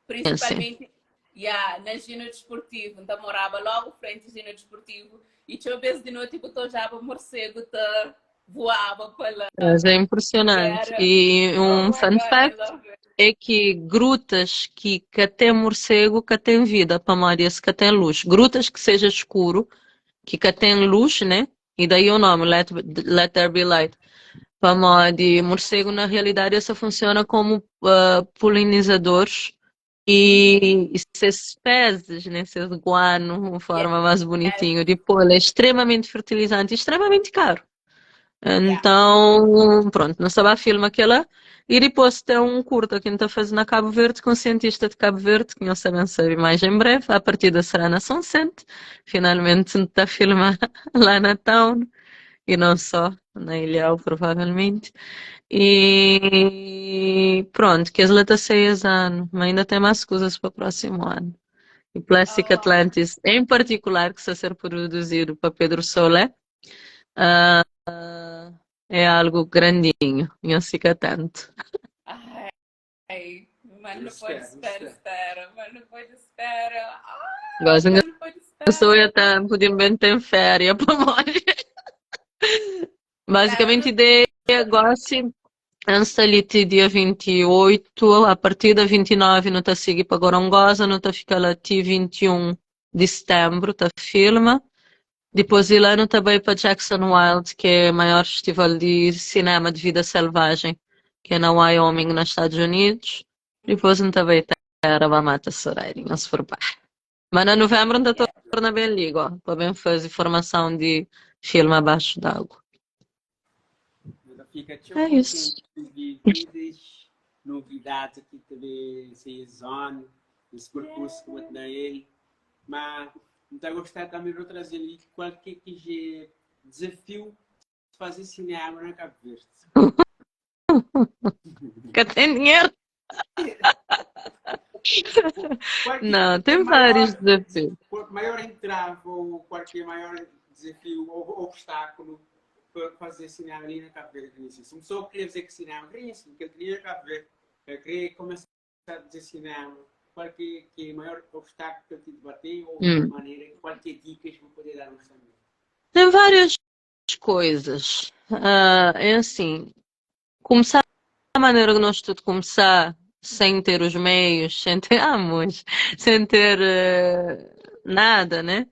Principalmente, yeah, na Gino Desportivo. N ta moraba logo frente Gino Desportivo e txeu bes di noti bu ta odjaba morcego ta voaba pa la. Mas é impressionante. Era, E oh um my fun God, I fact love it. é ki grutas ki ka ten morcego ka ten vida, pamodi es ka ten luz. Grutas ki seja skuru, ki ka ten luz, né? E daí o nome, Let There Be Light. Pamodi morcego na realidade essa funciona como polinizadores e ses fezes, né, ses guano, uma forma mais bonitinho de pôr, é extremamente fertilizante e extremamente caro. Então, pronto, não sabe a filma aquela. E depois tem um curta que a gente está fazendo na Cabo Verde com um cientista de Cabo Verde, que não sabem saber mais em breve. A partida será na São Vicente. Finalmente a gente está a filmar lá na town e não só, na Ilhéu, provavelmente. E pronto, que lá está 6 anos, mas ainda tem mais coisas para o próximo ano. E Plastic Atlantis, em particular, que está a ser produzido para Pedro Solé, é algo grandinho, não fica tanto. Ai, mas não pode espera, espera, mas não pode espera. Ah, Gosto mas não pode Eu sou espera. até podia bem ter férias para morrer. Basicamente, ideia gosto antes dia 28, a partir da 29 não tá seguir para Gorongosa, não tá fica lá até 21 de setembro, tá filma. Depois de lá não tá vai para Jackson Wild, que é o maior festival de cinema de vida selvagem, que é na Wyoming, nos Estados Unidos. Depois não tá vai terra para Mata Soraire, não se for pá. Mas na novembro ainda torna bem ligo, ó, para bem fazer formação de filme abaixo d'água. Fica É isso. de todas novidades aqui também, se zona, esse percurso que vou ter ele. Mas não gostar também de trazer ali qualquer que desafio de fazer cinema na Cabo Verde. Que tem dinheiro. Qual que Não, é tem maior, vários desafios. qual maior entrave ou qualquer maior desafio ou obstáculo para fazer cinema ali na Cabo Verde? Se uma pessoa queria dizer que cinema, queria sim, que ele queria Cabo Verde, queria começar a dizer cinema, qual que, que é o maior obstáculo que eu tive de bater ou de maneira, qualquer dicas vou poder dar-nos também? Tem várias coisas. É assim, começar da maneira que nós tudo começar, sem ter os meios, sem ter, mas, sem ter nada, né?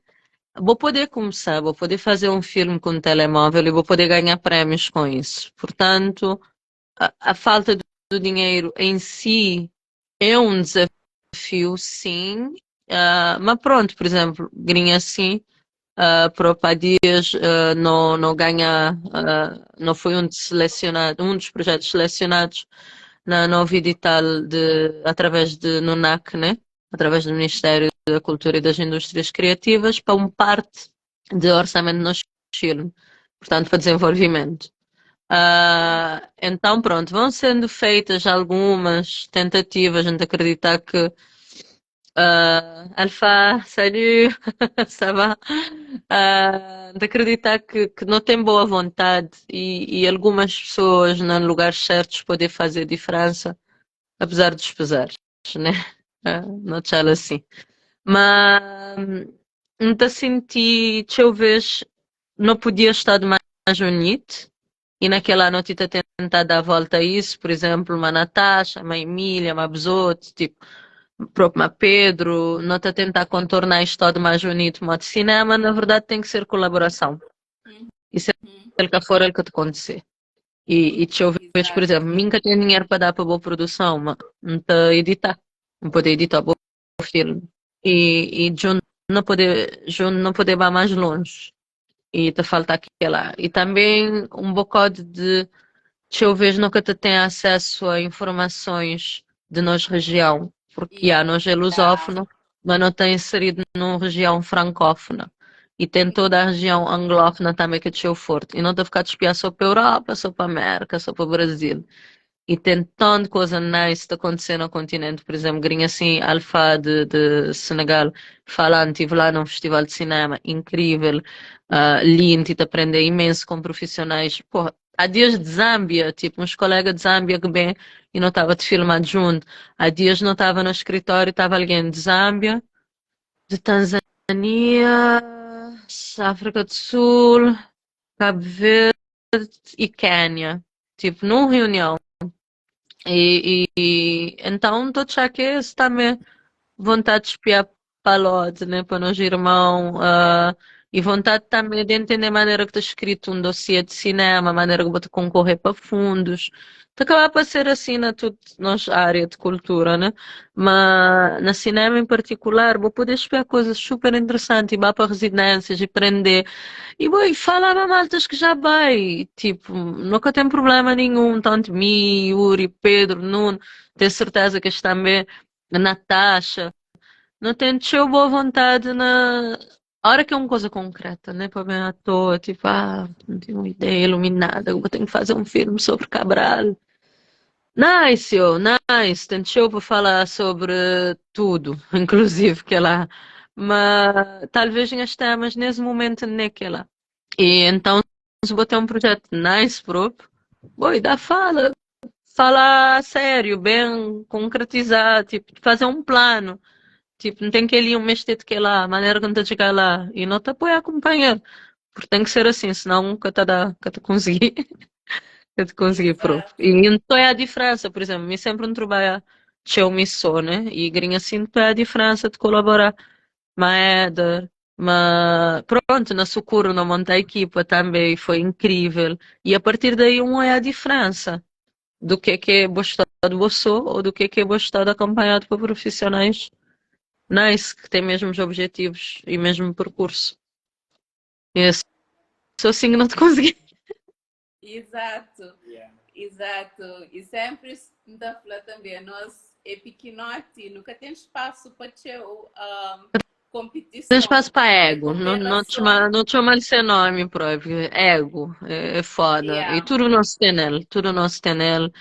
Vou poder começar, vou poder fazer um filme com um telemóvel e vou poder ganhar prêmios com isso. Portanto, a falta do dinheiro em si é um desafio, sim. Mas pronto, por exemplo, grinha assim, para o Padias não, não ganha, não foi um, selecionado, um dos projetos selecionados na nova edital de, através de NUNAC, né? Através do Ministério da Cultura e das Indústrias Criativas, para um parte de orçamento no Chile, portanto, para desenvolvimento. Então, pronto, vão sendo feitas algumas tentativas, a gente acreditar que Alpha, salut, ça va? De acreditar que não tem boa vontade e algumas pessoas nos lugares certos podem fazer diferença, apesar dos pesares, né? Não te assim. Mas não te senti, talvez não podia estar de mais unido e naquela noite a tentar dar a volta a isso, por exemplo, uma Natasha, uma Emília, uma Besoto, tipo, próprio uma Pedro, não te tentar contornar isto de mais bonito, modo de cinema, na verdade tem que ser colaboração. E se el ka for el ka ta kontise. E txeu vez, por Exato. exemplo, mi nka ten dinheru pa da pa bo produson, ma N ta edita, N pode edita bo filme. E djuntu no pode, juntu no pode ba mais longe. E ta falta aquela. E também um bocado de txeu vez nunca te tem acesso a informações de nos região, porque yeah, nós é lusófono, mas não está inserido numa região francófona. E tem toda a região anglófona também que é txeu forte. E não está a ficar a espiar só para Europa, só para América, só para Brasil. E tem tanta coisa nice a acontecer no continente. Por exemplo, grinha assim, Alpha de Senegal, falando, estive lá num festival de cinema incrível, lindo, e te aprender imenso com profissionais. Porra, há dias de Zâmbia, tipo, uns colegas de Zâmbia que bem e não estava te filmar junto. Há dias não estava no escritório, estava alguém de Zâmbia, de Tanzânia, África do Sul, Cabo Verde e Quênia. Tipo, numa reunião. E então estou a que esse também vontade de espiar para lote, né, para nós irmão, e vontade também de entender a maneira que está escrito um dossiê de cinema, a maneira que vou te concorrer para fundos. Te acaba para ser assim na tudo, nossa área de cultura, né? Mas na cinema em particular, vou poder espiar coisas super interessantes e vá para residências e aprender. E vou falar a maltas que já vai, tipo, nunca tem problema nenhum, tanto mim, Yuri, Pedro, Nuno, tenho certeza que estão também, Natasha, não tem teu boa vontade na a hora que é uma coisa concreta, né? Para bem à toa, tipo, ah, não tenho uma ideia iluminada, eu vou ter que fazer um filme sobre Cabral. Nice, yo, nice. Tem show para falar sobre tudo, inclusive que lá. Mas talvez em temas nesse momento nem que lá. E então, se vou ter um projeto nice próprio, boi, dá fala. Falar sério, bem concretizar, tipo, fazer um plano. Tipo, não tem que ir um mês ter que ir lá, a maneira que não te chegar lá. E não te apoiar companheiro. Porque tem que ser assim, senão nunca te dá, nunca te conseguir. Nunca te conseguir próprio. E então é a diferença, por exemplo, me sempre um trabalho eu me sou, né? E grinha assim, é a diferença de colaborar. Mas, mas pronto, na Socorro, na monta a equipa também foi incrível. E a partir daí, um é a diferença do que é gostar de você ou do que é gostar de acompanhado por profissionais nice, que têm mesmo os objetivos e mesmo percurso. E só assim que não te consegui. Exato. Exato. E sempre da fala também, nós é pequenote, nunca tem espaço para ter competição. Tem espaço para ego, não, não te chama, não te chama de seu nome próprio, ego, é foda. E tudo nosso tem nele, tudo nosso tem nele.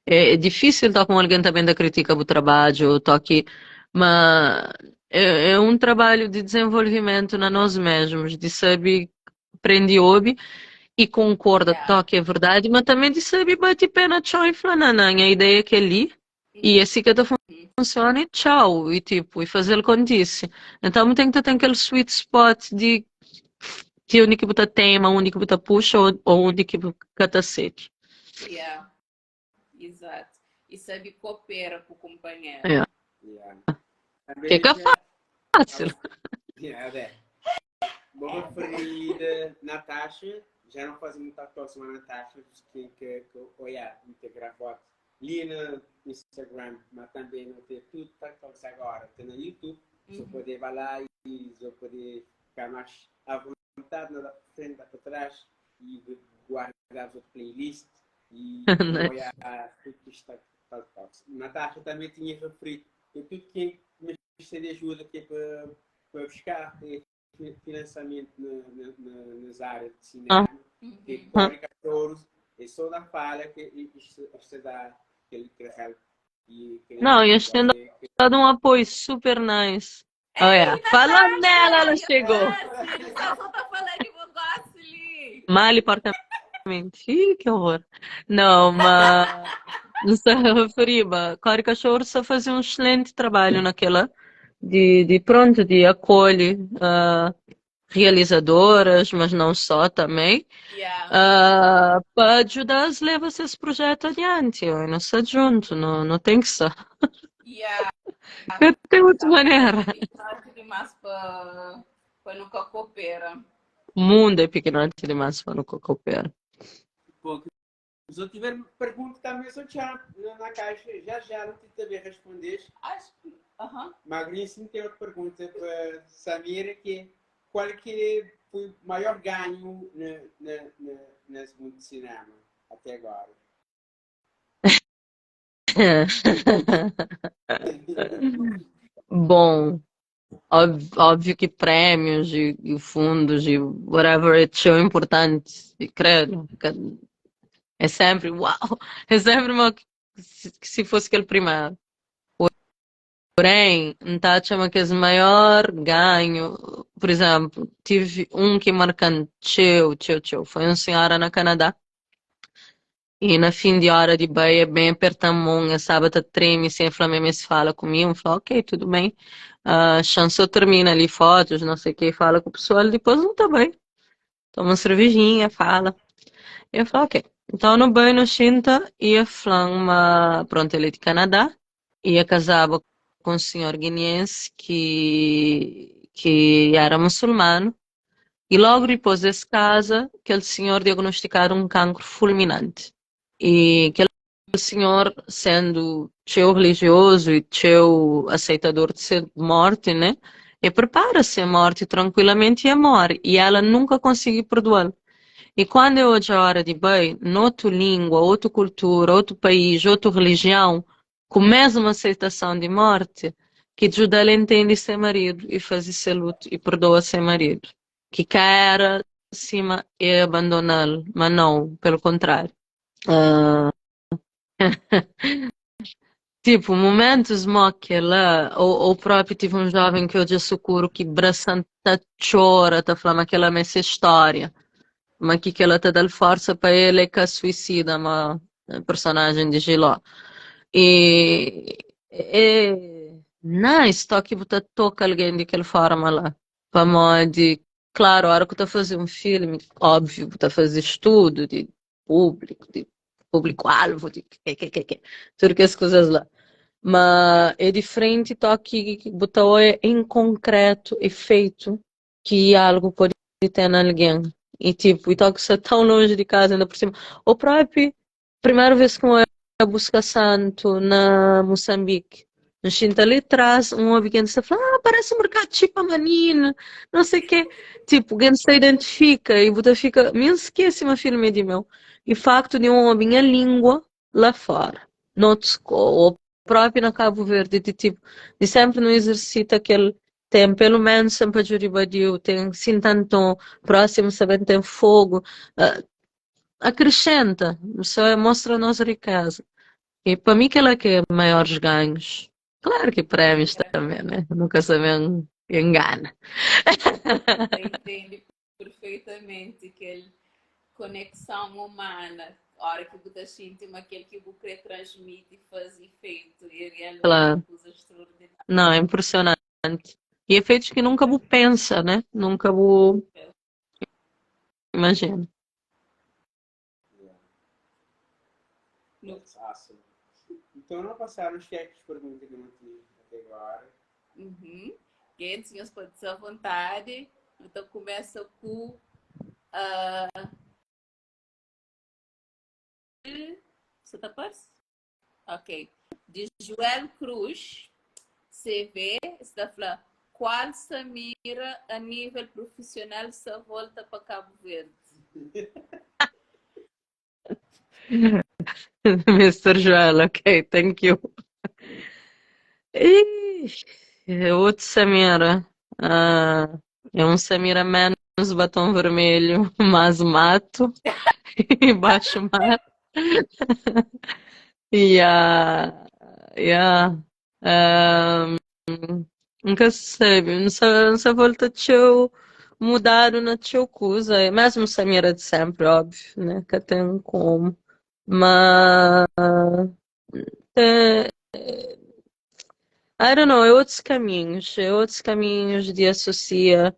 É difícil estar com alguém também da crítica do trabalho, tô aqui, mas é um trabalho de desenvolvimento na nós mesmos, de saber aprender obi e concorda que é verdade, mas também de saber bater pé na chão e falar, não, não, a ideia é que é ali, e assim que funciona e tchau, e tipo, e fazer o que disse. Então tem que ter aquele sweet spot de que onde que botar tema, onde que botar puxa ou onde que botar sete. Yeah. Exato. E sabe coopera com o companheiro. Que que é fácil. Yeah, é. Boa referida, Natasha, já não faz muita atuação a Natasha, que olha, integrar voto ali no Instagram, mas também não tem tudo tá agora, tem no YouTube, só poder ir lá e só poder ficar mais à vontade, não dá para frente, dá para trás e guardar as outras playlists e olhar tudo que está tá, tá. Natasha também tinha referido que tudo que me precisa de ajuda que é para buscar financiamento nas áreas de cinema, que corre 14, é só da falha que isto dá aquele help. E Não, e eles têm dado um apoio super nice. Olha, fala nela, ela chegou. Só tá falando que eu gosto ali. Mal e porcamente. Ih, que horror. Não, mas não se referiba. Core Cachorro só fazia um excelente trabalho naquela de pronto, de acolhe realizadoras, mas não só também. Para ajudar a levar esse projeto adiante. Eu não sou junto, não, não tem que ser. Não tem outra maneira. Demais para nunca cooperar. Mundu é pikinoti dimás pa nu ka kopera. Bom, se eu tiver pergunta também só tchau na caixa, já já não te também respondes. Acho que. Aham. Mas sim tem outra pergunta para Samira que é qual que foi o maior ganho na, na, na, nesse mundo de cinema até agora? Bom, óbvio que prémios e fundos e whatever é txeu importante e credo, é sempre uau, é sempre uma que se fosse aquele primeiro. Porém, N ta atxa ma kes maior ganhu, por exemplo, tive un ki marka-m txeu, txeu, txeu, foi un senhora na Kanadá i na fin di ora di bai, e ben aperta-m mon, e staba ta treme, sin e fla-m e meste fala ku mi, N fla ok, tudu ben, xa-m so termina li fotus, não sei ke, fala ku pesoal, dipôs N ta bai, toma un servejinha, fala. E fla ok. Então nu bai nu xinta i e fla-m ma prontu el é di Kanadá i e kazaba ku un sinhor guineense ki ki era musulmanu i logu dipôs di es kaza kel sinhor diagnostikadu un kankru fulminanti i kel sinhor sendu txeu relijiozu i txeu aseitador di se morti né e prepara se morti trankuilamenti i e more i ela nunka konsigi perdual i kuandu e odja ora di bai notu lingua otu kultura otu país otu relijion ku mesmu aseitason di morti ki djuda-l entende se maridu i faze se lutu i perdoa se maridu ki ka era sima e abandona-l ma nau pelu kontrariu Ah. Tipo, momentos mó kela, ou, ou próprio tive um jovem que odja sukuru ki brasan ta txora, ta fla ma kela ma é se história, ma ki kela ta dal forsa pa el é ka suicida ma personagem de Giló. E é nice toki bu ta toka alguém di kel forma lá, pamodi Klaru, ora ku ta faze un filmi, óbviu, bu ta faze studu di públiku, di públiku-alvu, di ke ke ke ke, tudu kes kuzas la. Ma é diferenti toki bu ta oia en konkretu efeitu ki algu pode ten na algen. I tipu, i toki sta tãu lonji di kaza inda pur sima. Ô própi Primeru vez ki N oi buska santu na Moçambique, N xinta li tras, N obi gentis ta fla, ah, parece um mercado txipa manino, não sei quê. Tipo, gentis ta identifika e bu ta fika, mi N skese ma filmi é di meu. E facto di N obi nha lingua la fora, notus ou propi na Cabo Verde, di tipo, di sempre nu exercita kel tem pelo menos sempre djuri badiu, tem sintanton, próximo sa ben tem fogo. Uh, acrescenta, só é mostra nos riqueza. E para mim aquela que é maiores ganhos. Claro que prémios também, né? Nunca sabem engana. Entende perfeitamente aquele conexão humana, hora que você sente uma aquele que você quer transmite faz efeito e realmente Claro. coisa extraordinária. Não, é impressionante. E efeitos que nunca vou pensa, né? Nunca vou imagina. Yeah. That's awesome. Então não passaram os que é que perguntas que eu não tinha até agora. Uhum. Gente, senhores, pode ser à vontade. Então começa com uh... Você tá parece? Ok. De Joel Cruz, CV, está a falar, qual Samira a nível profissional se volta para Cabo Verde? Mr. Joel, ok, thank you. Ih, é outro Samira. Ah, é um Samira menos batom vermelho, mais mato e baixo mato. Yeah, yeah. Um, nunca sabe, não sa volta txeu mudado na txeu kuza, mesmo Samira de sempre, óbvio, né? Que tem como. Mas é, I don't know, é outros caminhos, é outros caminhos de associa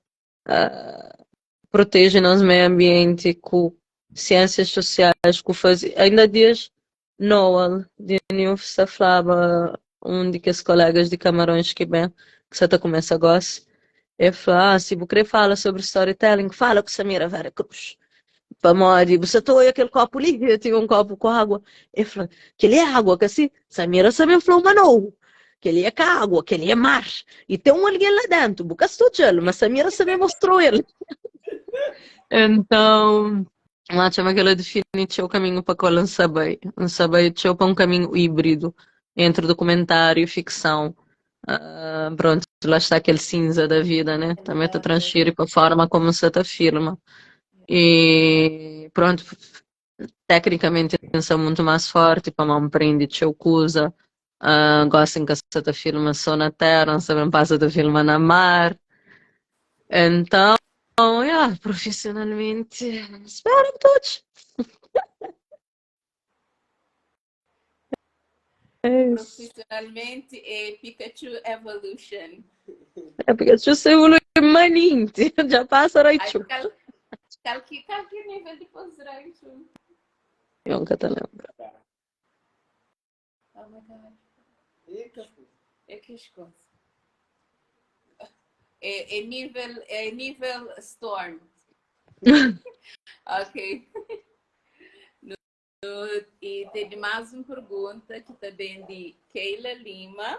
uh, protege nosso meio ambiente com ciências sociais, com fazer ainda dias Noel de Nilf se falava um de que os colegas de Camarões que bem que você tá começa a gostar. El fla, ah, si bu krê fala sobri storytelling, fala ku Samira Vera Cruz. Pamodi bu sa ta oia kel kopu li, eu tinha un kopu ku água. El fla, kel-li é água, ka si? Samira sa ben fla-u ma nau. Kel-li é ka água, kel-li é mar. I ten un algen la déntu, bu ka sta odja-l, ma Samira sa ben mostra-u el. Então, N atxa ma kel-la difini txeu kaminhu pa kual N sa bai. N sa bai txeu pa un kaminhu íbridu entri dokumentáriu i fiksãu. Prontu, lá sta kel cinza da vida, né? Também ta transfiri pa forma como N sa ta filma. E prontu, tecnicamente N sta mutu más forti pamodi N prende txeu kuza. Gosi N ka sa ta filma só na tera, N sa ben pasa ta filma na mar. Então, yeah, profissionalmente, espero todos. É isso. Profissionalmente é Pikachu Evolution. É Pikachu se evolui maninte, já passa Ai, Raichu. kal, kal ki, kal ki nível dipôs de Raichu? Eu nunca te lembro. Oh my God. É que esconde. É nível Storm. Ok. No, e tem mais uma pergunta que também de Keila Lima.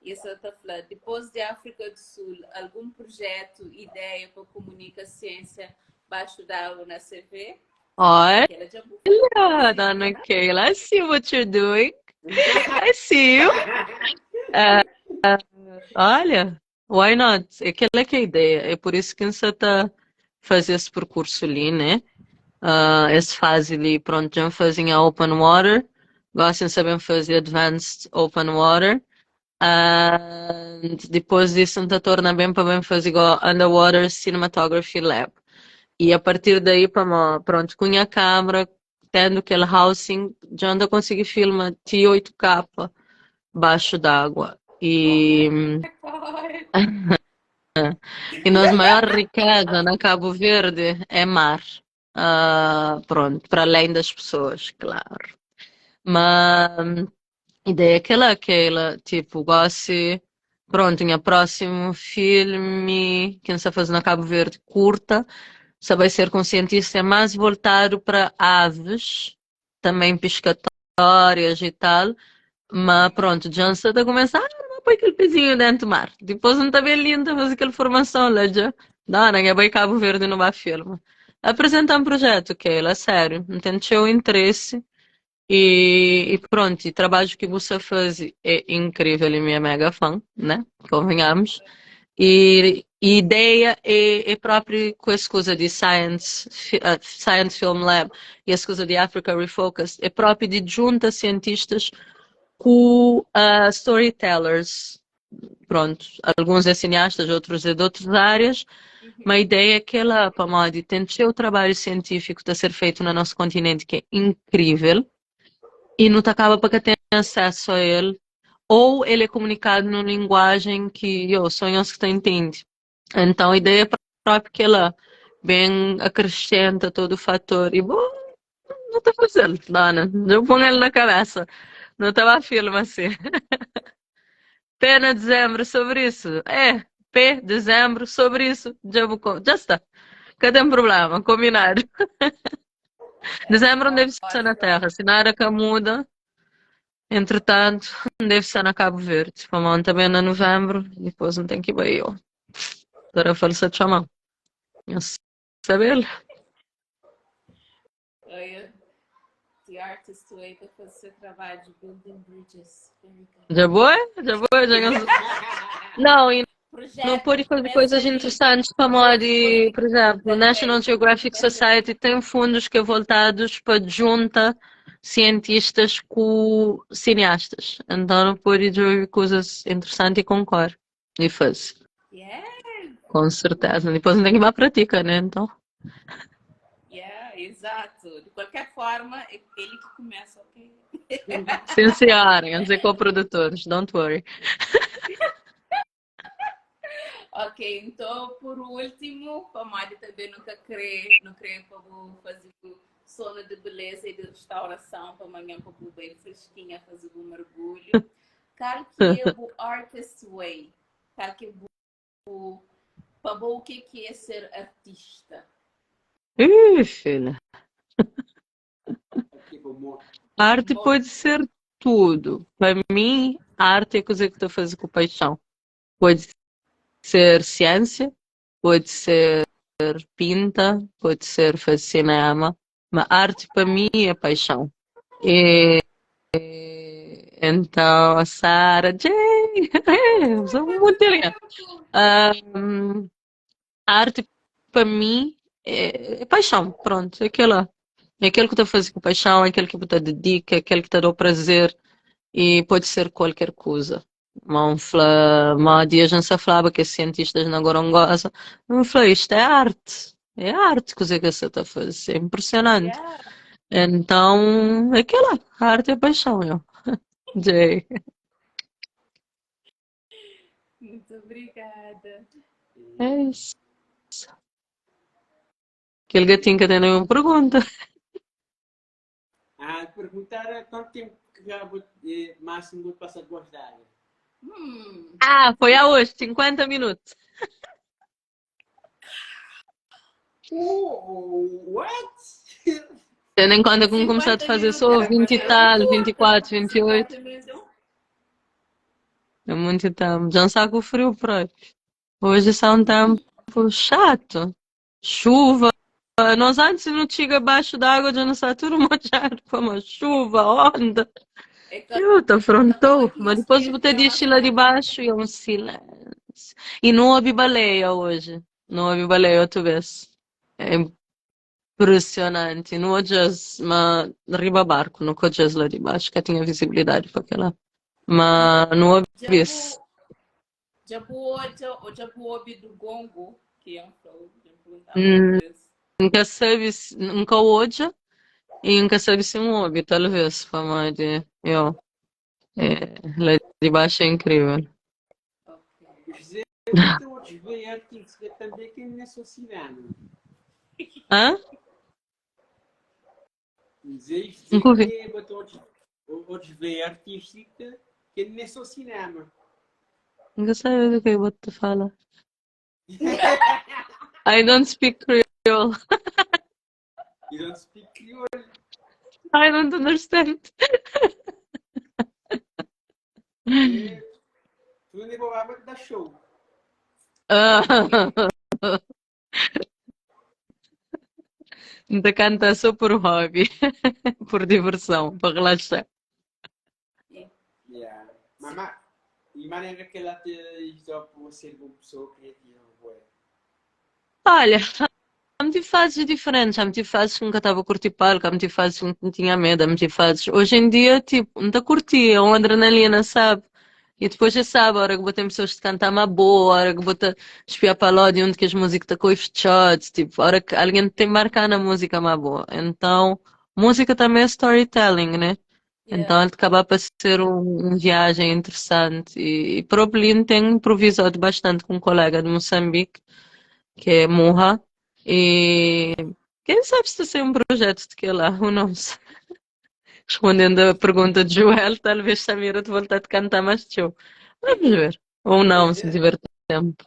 E essa tá falando, depois de África do Sul, algum projeto, ideia para comunicar ciência baixo d'água na CV? Olha, Keila já bufou. dona Keila, I see what you're doing. I see you. Olha, why not? Aquela que é a ideia. É por isso que você está fazer esse percurso ali, né? Esse fase ali, pronto, já fazem a Open Water. Gostam de saber fazer Advanced Open Water. And depois disso, não torna bem para bem fazer igual Underwater Cinematography Lab. E a partir daí, para pronto, com a câmera, tendo aquele housing, já anda a conseguir filmar T8K baixo d'água. E nossa maior riqueza na Cabo Verde é mar. Pronto, para além das pessoas, claro. Mas a ideia é aquela, tipo, gosto, pronto, o próximo filme que está fazendo na Cabo Verde curta, só vai ser com cientista mais voltado para aves, também pescatórias e tal, mas pronto, já está a começar a pôr aquele pezinho dentro do mar. Depois não está bem lindo fazer aquela formação lá já. Não, não é bem Cabo Verde não vai filme. Apresentar um projeto, Keila, sério, não tem seu interesse. E pronto, e trabalho que você faz é incrível e minha mega fã, né? Convenhamos. E ideia é próprio com essa coisa de Science Film Lab e essa coisa de Africa Refocused, é próprio de junta cientistas com storytellers. Pronto, alguns é cineastas, outros é de outras áreas, mas a ideia é que ela, para tem seu trabalho científico a ser feito no nosso continente, que é incrível, e não acaba para que tenha acesso a ele, ou ele é comunicado numa linguagem que eu sonho que tu entende. Então a ideia é própria que ela bem acrescenta todo o fator e bom, não estou fazendo, dona, eu ponho ele na cabeça, não estava a filme assim. P na dezembro sobre isso. É, P, dezembro, sobre isso. Já, vou, já está. Cadê um problema? Combinado. Dezembro não deve ser na Terra. Se nada que muda, entretanto, não deve ser na Cabo Verde. Vamos também na novembro, depois não tem que ir eu. Para falsa te chamar. Eu saber. Olha, The Artist Way para fazer seu trabalho de Building Bridges. Very good. Já vou? Já vou? Já... Não, e Projeto, não pode fazer começa coisas ali. interessantes para modo, por exemplo, o National Geographic Society tem fundos que é voltados para junta cientistas com cineastas. Então não pode ver coisas interessantes e concordo. E faz. Yeah, Com certeza. Depois não tem que ir para a prática, né? Então. yeah, exato. De qualquer forma, é ele que começa, ok? Sim, senhora, eu ser co-produtores, don't worry. Ok, então, por último, a Mari também nunca crê, não crê para fazer o sono de beleza e de restauração para amanhã para o bem fresquinha fazer o mergulho. Qual que é o Artist Way? Qual que é o Pa bo, o ke ki é ser artista? Ih, filha. Arte pode ser tudo. Pa mim, arte é coisa que tu fazes com paixão. Pode ser ciência, pode ser pinta, pode ser fazer cinema, mas arte para mim é paixão. E, então, a Sara, Jay, sou muito legal. Um, arte para mim é, é paixão, pronto, é aquela. É aquilo que tu fazes com paixão, é aquilo que te dedica, é aquilo que te dá o prazer e pode ser qualquer coisa. Ma fla, ma dia a gente falava que cientistas na Gorongosa, não fla, isto é arte. É arte que você está a fazer, é impressionante. Yeah. Então, é aquela, a arte é paixão, eu. Jay. Muito obrigada. É isso. Aquele gatinho que tem nenhuma pergunta. Ah, perguntar quanto tempo que já vou, máximo vou passar de d'água. Ah, foi a hoje, 50 minutos. Oh, what? Tendo em conta que começar a 50 fazer minutos só era 20 e para tal, ser 24, curta. 28. 50 minutos é É muito tempo. Já não saco o frio próprio. Hoje está um tempo chato. Chuva. Nós antes não chega abaixo d'água, já não está tudo molhado com uma chuva, onda. É que Eu te afrontou. aqui Mas depois vou ter de lá de baixo e é um silêncio. E não houve baleia hoje. Não houve baleia outra vez. É impressionante. Não houve mas riba barco, não houve lá de baixo, que tinha visibilidade para aquela. Mas não houve Já isso. vou, já vou, já vou ouvir do gongo, que é um flow, já perguntava Hum, outra vez. Nunca sabe, nunca ouve e nunca sabe se um ouve, talvez, fama de eu. É, lá de baixo é incrível. Ok. José, então outros veio artista também que não é só cinema. Hã? Dizer, dizer Nunca ouvi. que botou outros, outros veio artística que não é só cinema. Nunca sabe do que eu vou te falar. I don't speak Creole. You don't speak Creole. I don't understand. É, tu nem vou dar show. Ah. Te canta só por hobby, por diversão, para relaxar. Yeah. Mamá, e maneira que ela te ajudou a ser uma pessoa criativa, bué? Olha, há muitas fases diferentes. Há muitas fases que nunca estava a curtir palco, há muitas fases que não tinha medo, há muitas fases. Hoje em dia, tipo, não está a curtir, é uma adrenalina, sabe? E depois já sabe, a hora que botem pessoas de cantar uma boa, a hora que bota espiar para lá de onde que as músicas estão com os shots, tipo, a hora que alguém te marcar na música uma boa. Então, música também é storytelling, né? Então, Yeah. ele acaba para ser um viagem interessante. E próprio tem improvisado bastante com um colega de Moçambique, que é Murra. E quem sabe se tem um projeto de que lá, ou não sei. Respondendo à pergunta de Joel, talvez Samira te volte a te cantar mais show. Vamos ver. Ou não, se tiver tempo.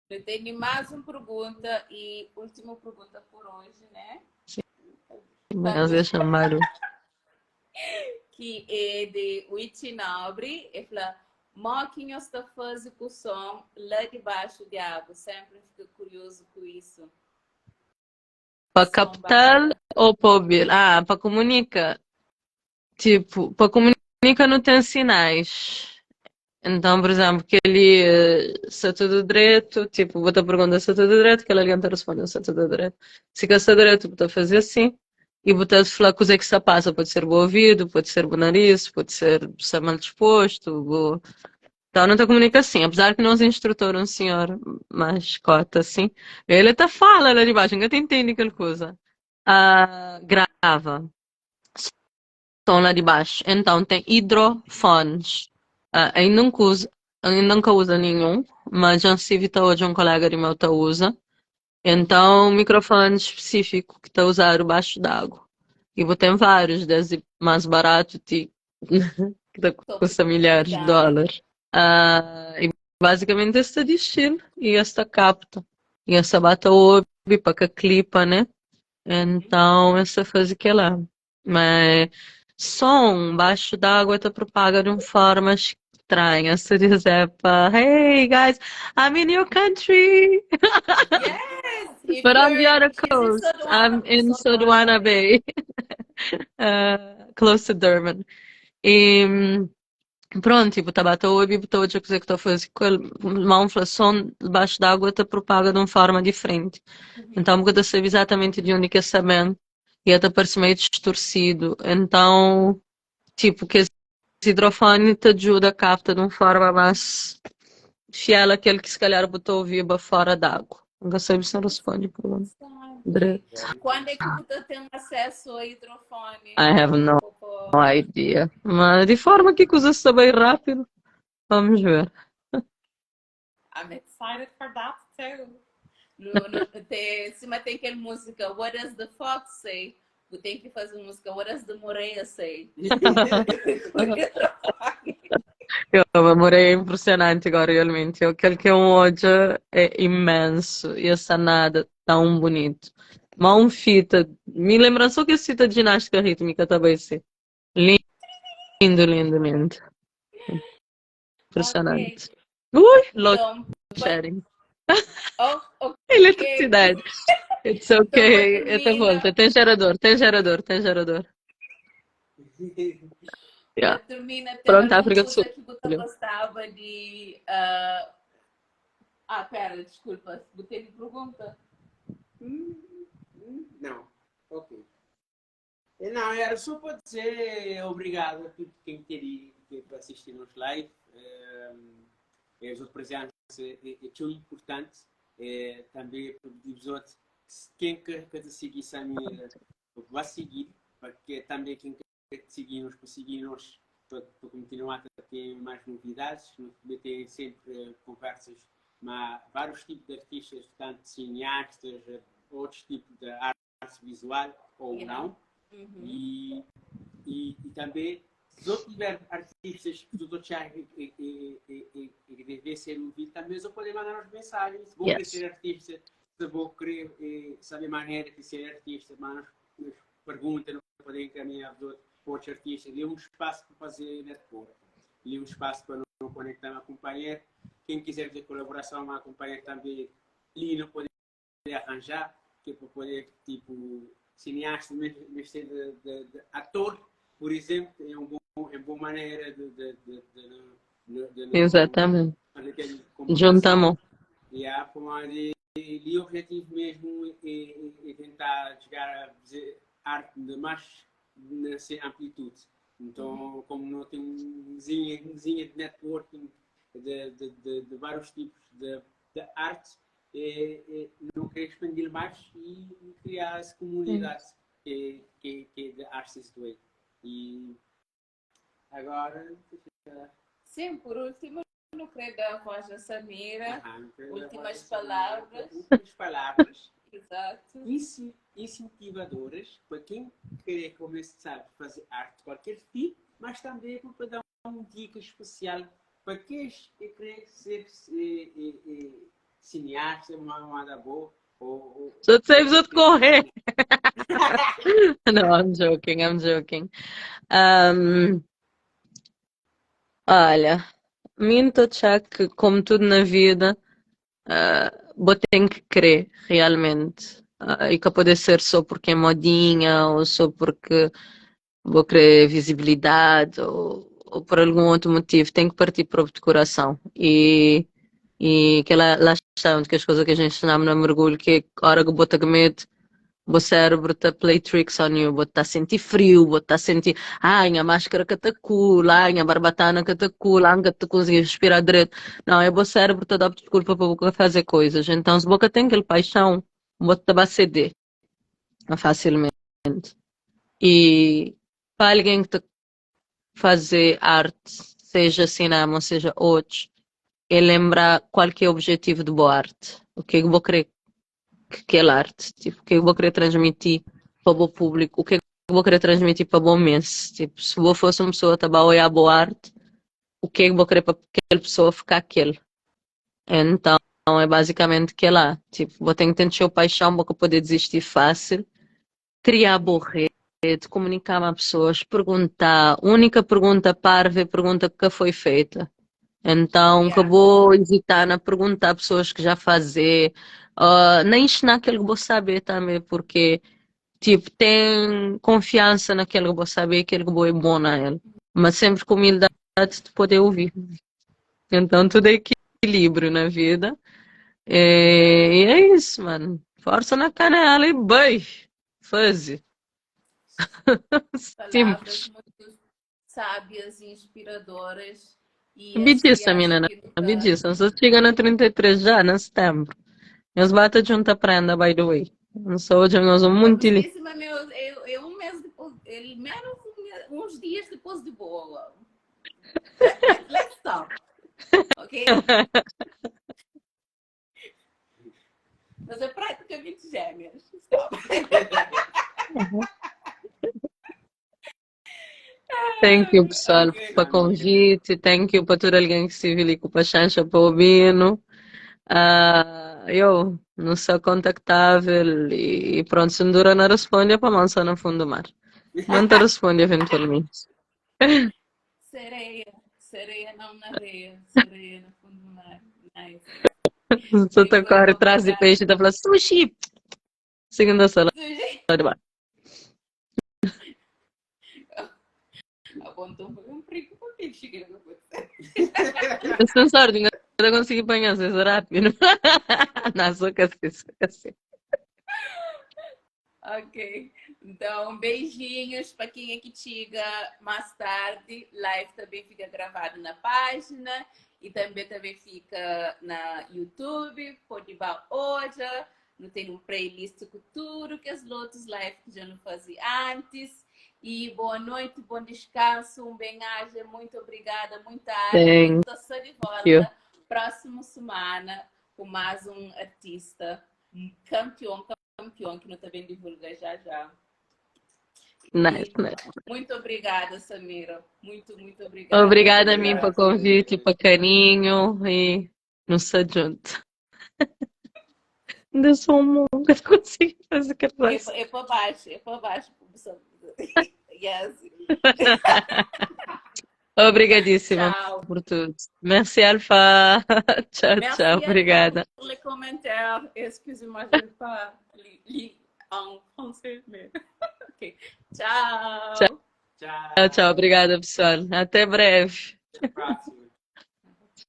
Eu tenho mais uma pergunta e última pergunta por hoje, né? Sim, mas eu chamar o. Que é de Wichi Nobre. Ele fala: Moquinho está fazendo com o som lá debaixo de água. Sempre fico curioso com isso. Para Som captar bacana. ou para ouvir? Ah, para comunicar. Tipo, para comunicar não tem sinais. Então, por exemplo, que ele se tudo direito, tipo, vou te perguntar se tudo direito, que alguém te responde se tudo direito. Se que está direito, vou fazer assim. E vou te falar coisa que se passa, pode ser bom ouvido, pode ser bom nariz, pode ser ser mal disposto, bo... Então não te comunica assim, apesar que nós instrutor um senhor mais cota assim, ele até fala lá de baixo, nunca te entende aquela coisa. Ah, grava som lá de baixo. Então tem hidrofones. Ah, ainda nunca uso, ainda nunca usa nenhum, mas já se tá hoje um colega de meu tá usa. Então, microfone específico que está a usar o baixo d'água. E vou ter vários, desde mais barato, tipo, que tá Tô custa milhares de precisando. dólares. Ah, e Basicamente es ta dixi-l e es ta kapta e es ta ba ta obi pa ka klipa né então es ta faze kela ma som baxu d'água ta propaga de um forma estranha se dizer pa hey guys I'm in your country Yes, if but I'm the you're other she's in coast I'm Sodwana, in Sodwana Sodwana Bay close to Durban e Pronto, tipo, ta ba ta obi, bu ta odja kuzê ki ta faze ku el. Má un fla, son debaxu di agu ta propaga di un forma diferenti. Então bu ka ta sabe izatamenti di undi ki es ta ben i el ta parse meio distorsidu. Então, tipo, kes hidrofoni ta djuda kapta di un forma más fiel a kel ki se calhar bu ta obiba fora di agu. N ka sabe si N responde pergunta Sabe. dretu. Quando é que bu ta ten acesso a hidrofone? I have no Popó? idea. Mas de forma que coisa está bem rápido, vamos ver. I'm excited for that too. No, no, tem, sima tem aquela música What Does the Fox Say? Bu tem que fazer música What Does the Moreia Say? Eu, a Moreia é impressionante agora, realmente. Aquele que é um odja é imenso e essa nada tão bonito. Mas um fita, me lembra só que esse fita de ginástica rítmica também sim. Lindo, lindo, lindo. Impressionante. Ok. Ui, load Então, shedding. oh, ok. Eletricidade. It's Então, okay. Eu te termina. volta. Tem gerador, tem gerador, tem gerador. Yeah. Pa termina, tem Pronto, alguma África do coisa Sul. que você gostava de. Ah, pera, desculpa. Você teve pergunta? Não, ok. Não, era só para dizer obrigado a tudo quem queria para assistir nos live. A sua presença é tão importante. Também para os outros, quem quer que te seguir, Samira, vai seguir, porque também quem quer seguir-nos, para seguir-nos, para continuar a ter mais novidades. Também tem sempre conversas com vários tipos de artistas, tanto cineastas, outros tipos de arte visual ou não. E também, se eu tiver artistas que tu achas que devem ser ouvidos, também eu poder mandar as mensagens. Se vou querer ser artista, se vou querer saber maneira de ser artista, mandar as perguntas, não poder encaminhar os outros outros artistas. E um espaço para fazer network. E um espaço para não conectar com a companheiro. Quem quiser fazer colaboração com a companheiro também, ali não pode arranjar, que é para poder, tipo, cineasta, mesmo ser de ator, por exemplo, é um bom, é uma boa maneira de não Exatamente. fazer aquele comparação. Juntamos. E há, como e o objetivo mesmo é tentar chegar a fazer arte de mais nessa amplitude. Então, como não tem um vizinha de networking de vários tipos de arte, não quero expandir mais e criar essa comunidade que é de Artists Way. E agora, deixa Sim, por último, não queria dar a voz a Samira. Aham, não queria dar a Últimas voz a Samira. palavras. Últimas palavras. Exato. Incentivadoras para quem quer começar a fazer arte de qualquer tipo, mas também para dar uma dica especial para quem quer ser cineasta, uma boa. Ou Só te sei de correr. No, I'm joking, I'm joking. Olha, minto que, como tudo na vida, vou ter que crer realmente. E que pode ser só porque é modinha ou só porque vou querer visibilidade ou por algum outro motivo. Tem que partir próprio de coração. E que lá está, onde que as coisas que a gente ensinava no mergulho, que é a hora que bota que medo, o cérebro tá play tricks on you, bota a sentir frio, bota a sentir, ai, minha máscara que tá cool, ai, minha barbatana que tá cool, ai, que tá conseguir respirar direito. Não, é o cérebro tá dando desculpa para você fazer coisas. Então, se você tem aquele paixão, você vai ceder facilmente. E para alguém que tá fazer arte, seja cinema, seja outro, é lembrar qual que é o objetivo de boa arte. O que é que eu vou querer que aquela arte, tipo, o que é que eu vou querer transmitir para o público, o que é que eu vou querer transmitir para o bom mês. Tipo, se eu fosse uma pessoa que a olhar boa arte, o que é que eu vou querer para aquela pessoa ficar aquele? Então é basicamente kel-lá. Tipo, bo ten ki ten txeu paixão, bo ka pode desisti fácil. Kriá bo rede, komuniká ma pesoas, perguntá. Únika pergunta parva é pergunta ki ka foi feita. Então ka bo izitá na perguntá pesoas ki já fazê, na inxiná kel ki bo sabê tanbê, porque tipo, ten konfiansa na kel ki bo sabê, kel ki bo é bon na el. Ma senpri ku umildadi di podê uvi. Então tudo é equilíbrio na vida. E é isso, mano. Força na canela e bai! Faze! Palavras Simples. muito sábias e inspiradoras. E assim Bidisa, acho menina. que nunca. Bidisa. Só chega na 33 já, na setembro. Nhos bata junta prenda, by the way. Não sou hoje, nós somos muito li. Famosíssima, meu, eu, eu um mês depois, ele menos um mês, uns dias depois de boa. Let's stop. Ok? Mas é praticamente gêmeas. Stop. Thank you, pessoal, Ok. pa convite. Thank you pa tudo alguém que estive ali com paciência para ouvir. Ah, eu não sou contactável e pronto, se não dura não responde, é para mansa no fundo do mar. Não te responde eventualmente. Sereia, sereia não na areia, sereia no fundo do mar. Nice. Só te corre atrás de peixe e tá falando sushi. Segunda sala Sushi. de bar. Apontou um perigo para peixe que não pode ser. Eu sou sorte, não consegui apanhar vocês rápido. Não, só que assim, só que assim. Ok. Então, beijinhos para quem é que chega mais tarde. Live também fica gravado na página e também, também fica na YouTube. Pode ir hoje. Não tem um playlist com tudo que as outras lives que já não fazia antes. E boa noite, bom descanso, um bem-aja, muito obrigada, muita arte. Estou de volta you. próxima semana com mais um artista, um campeão, campeão que não está bem divulga já já. Nice, nice. Muito obrigada, Samira. Muito, muito obrigada. Obrigada a mim pelo convite, pelo carinho e nos junto. Ainda sou um nunca consigo fazer capaz. É, é para baixo, é para baixo. Yes. Obrigadíssima Tchau. por tudo. Merci, Alfa. Tchau, Merci tchau. Obrigada. Pour les commentaires. Excusez-moi, je ne vais pas lire en français, mais ok. Tchau. Tchau. Tchau. Tchau, tchau. Obrigada, pessoal. Até breve. Até a próxima.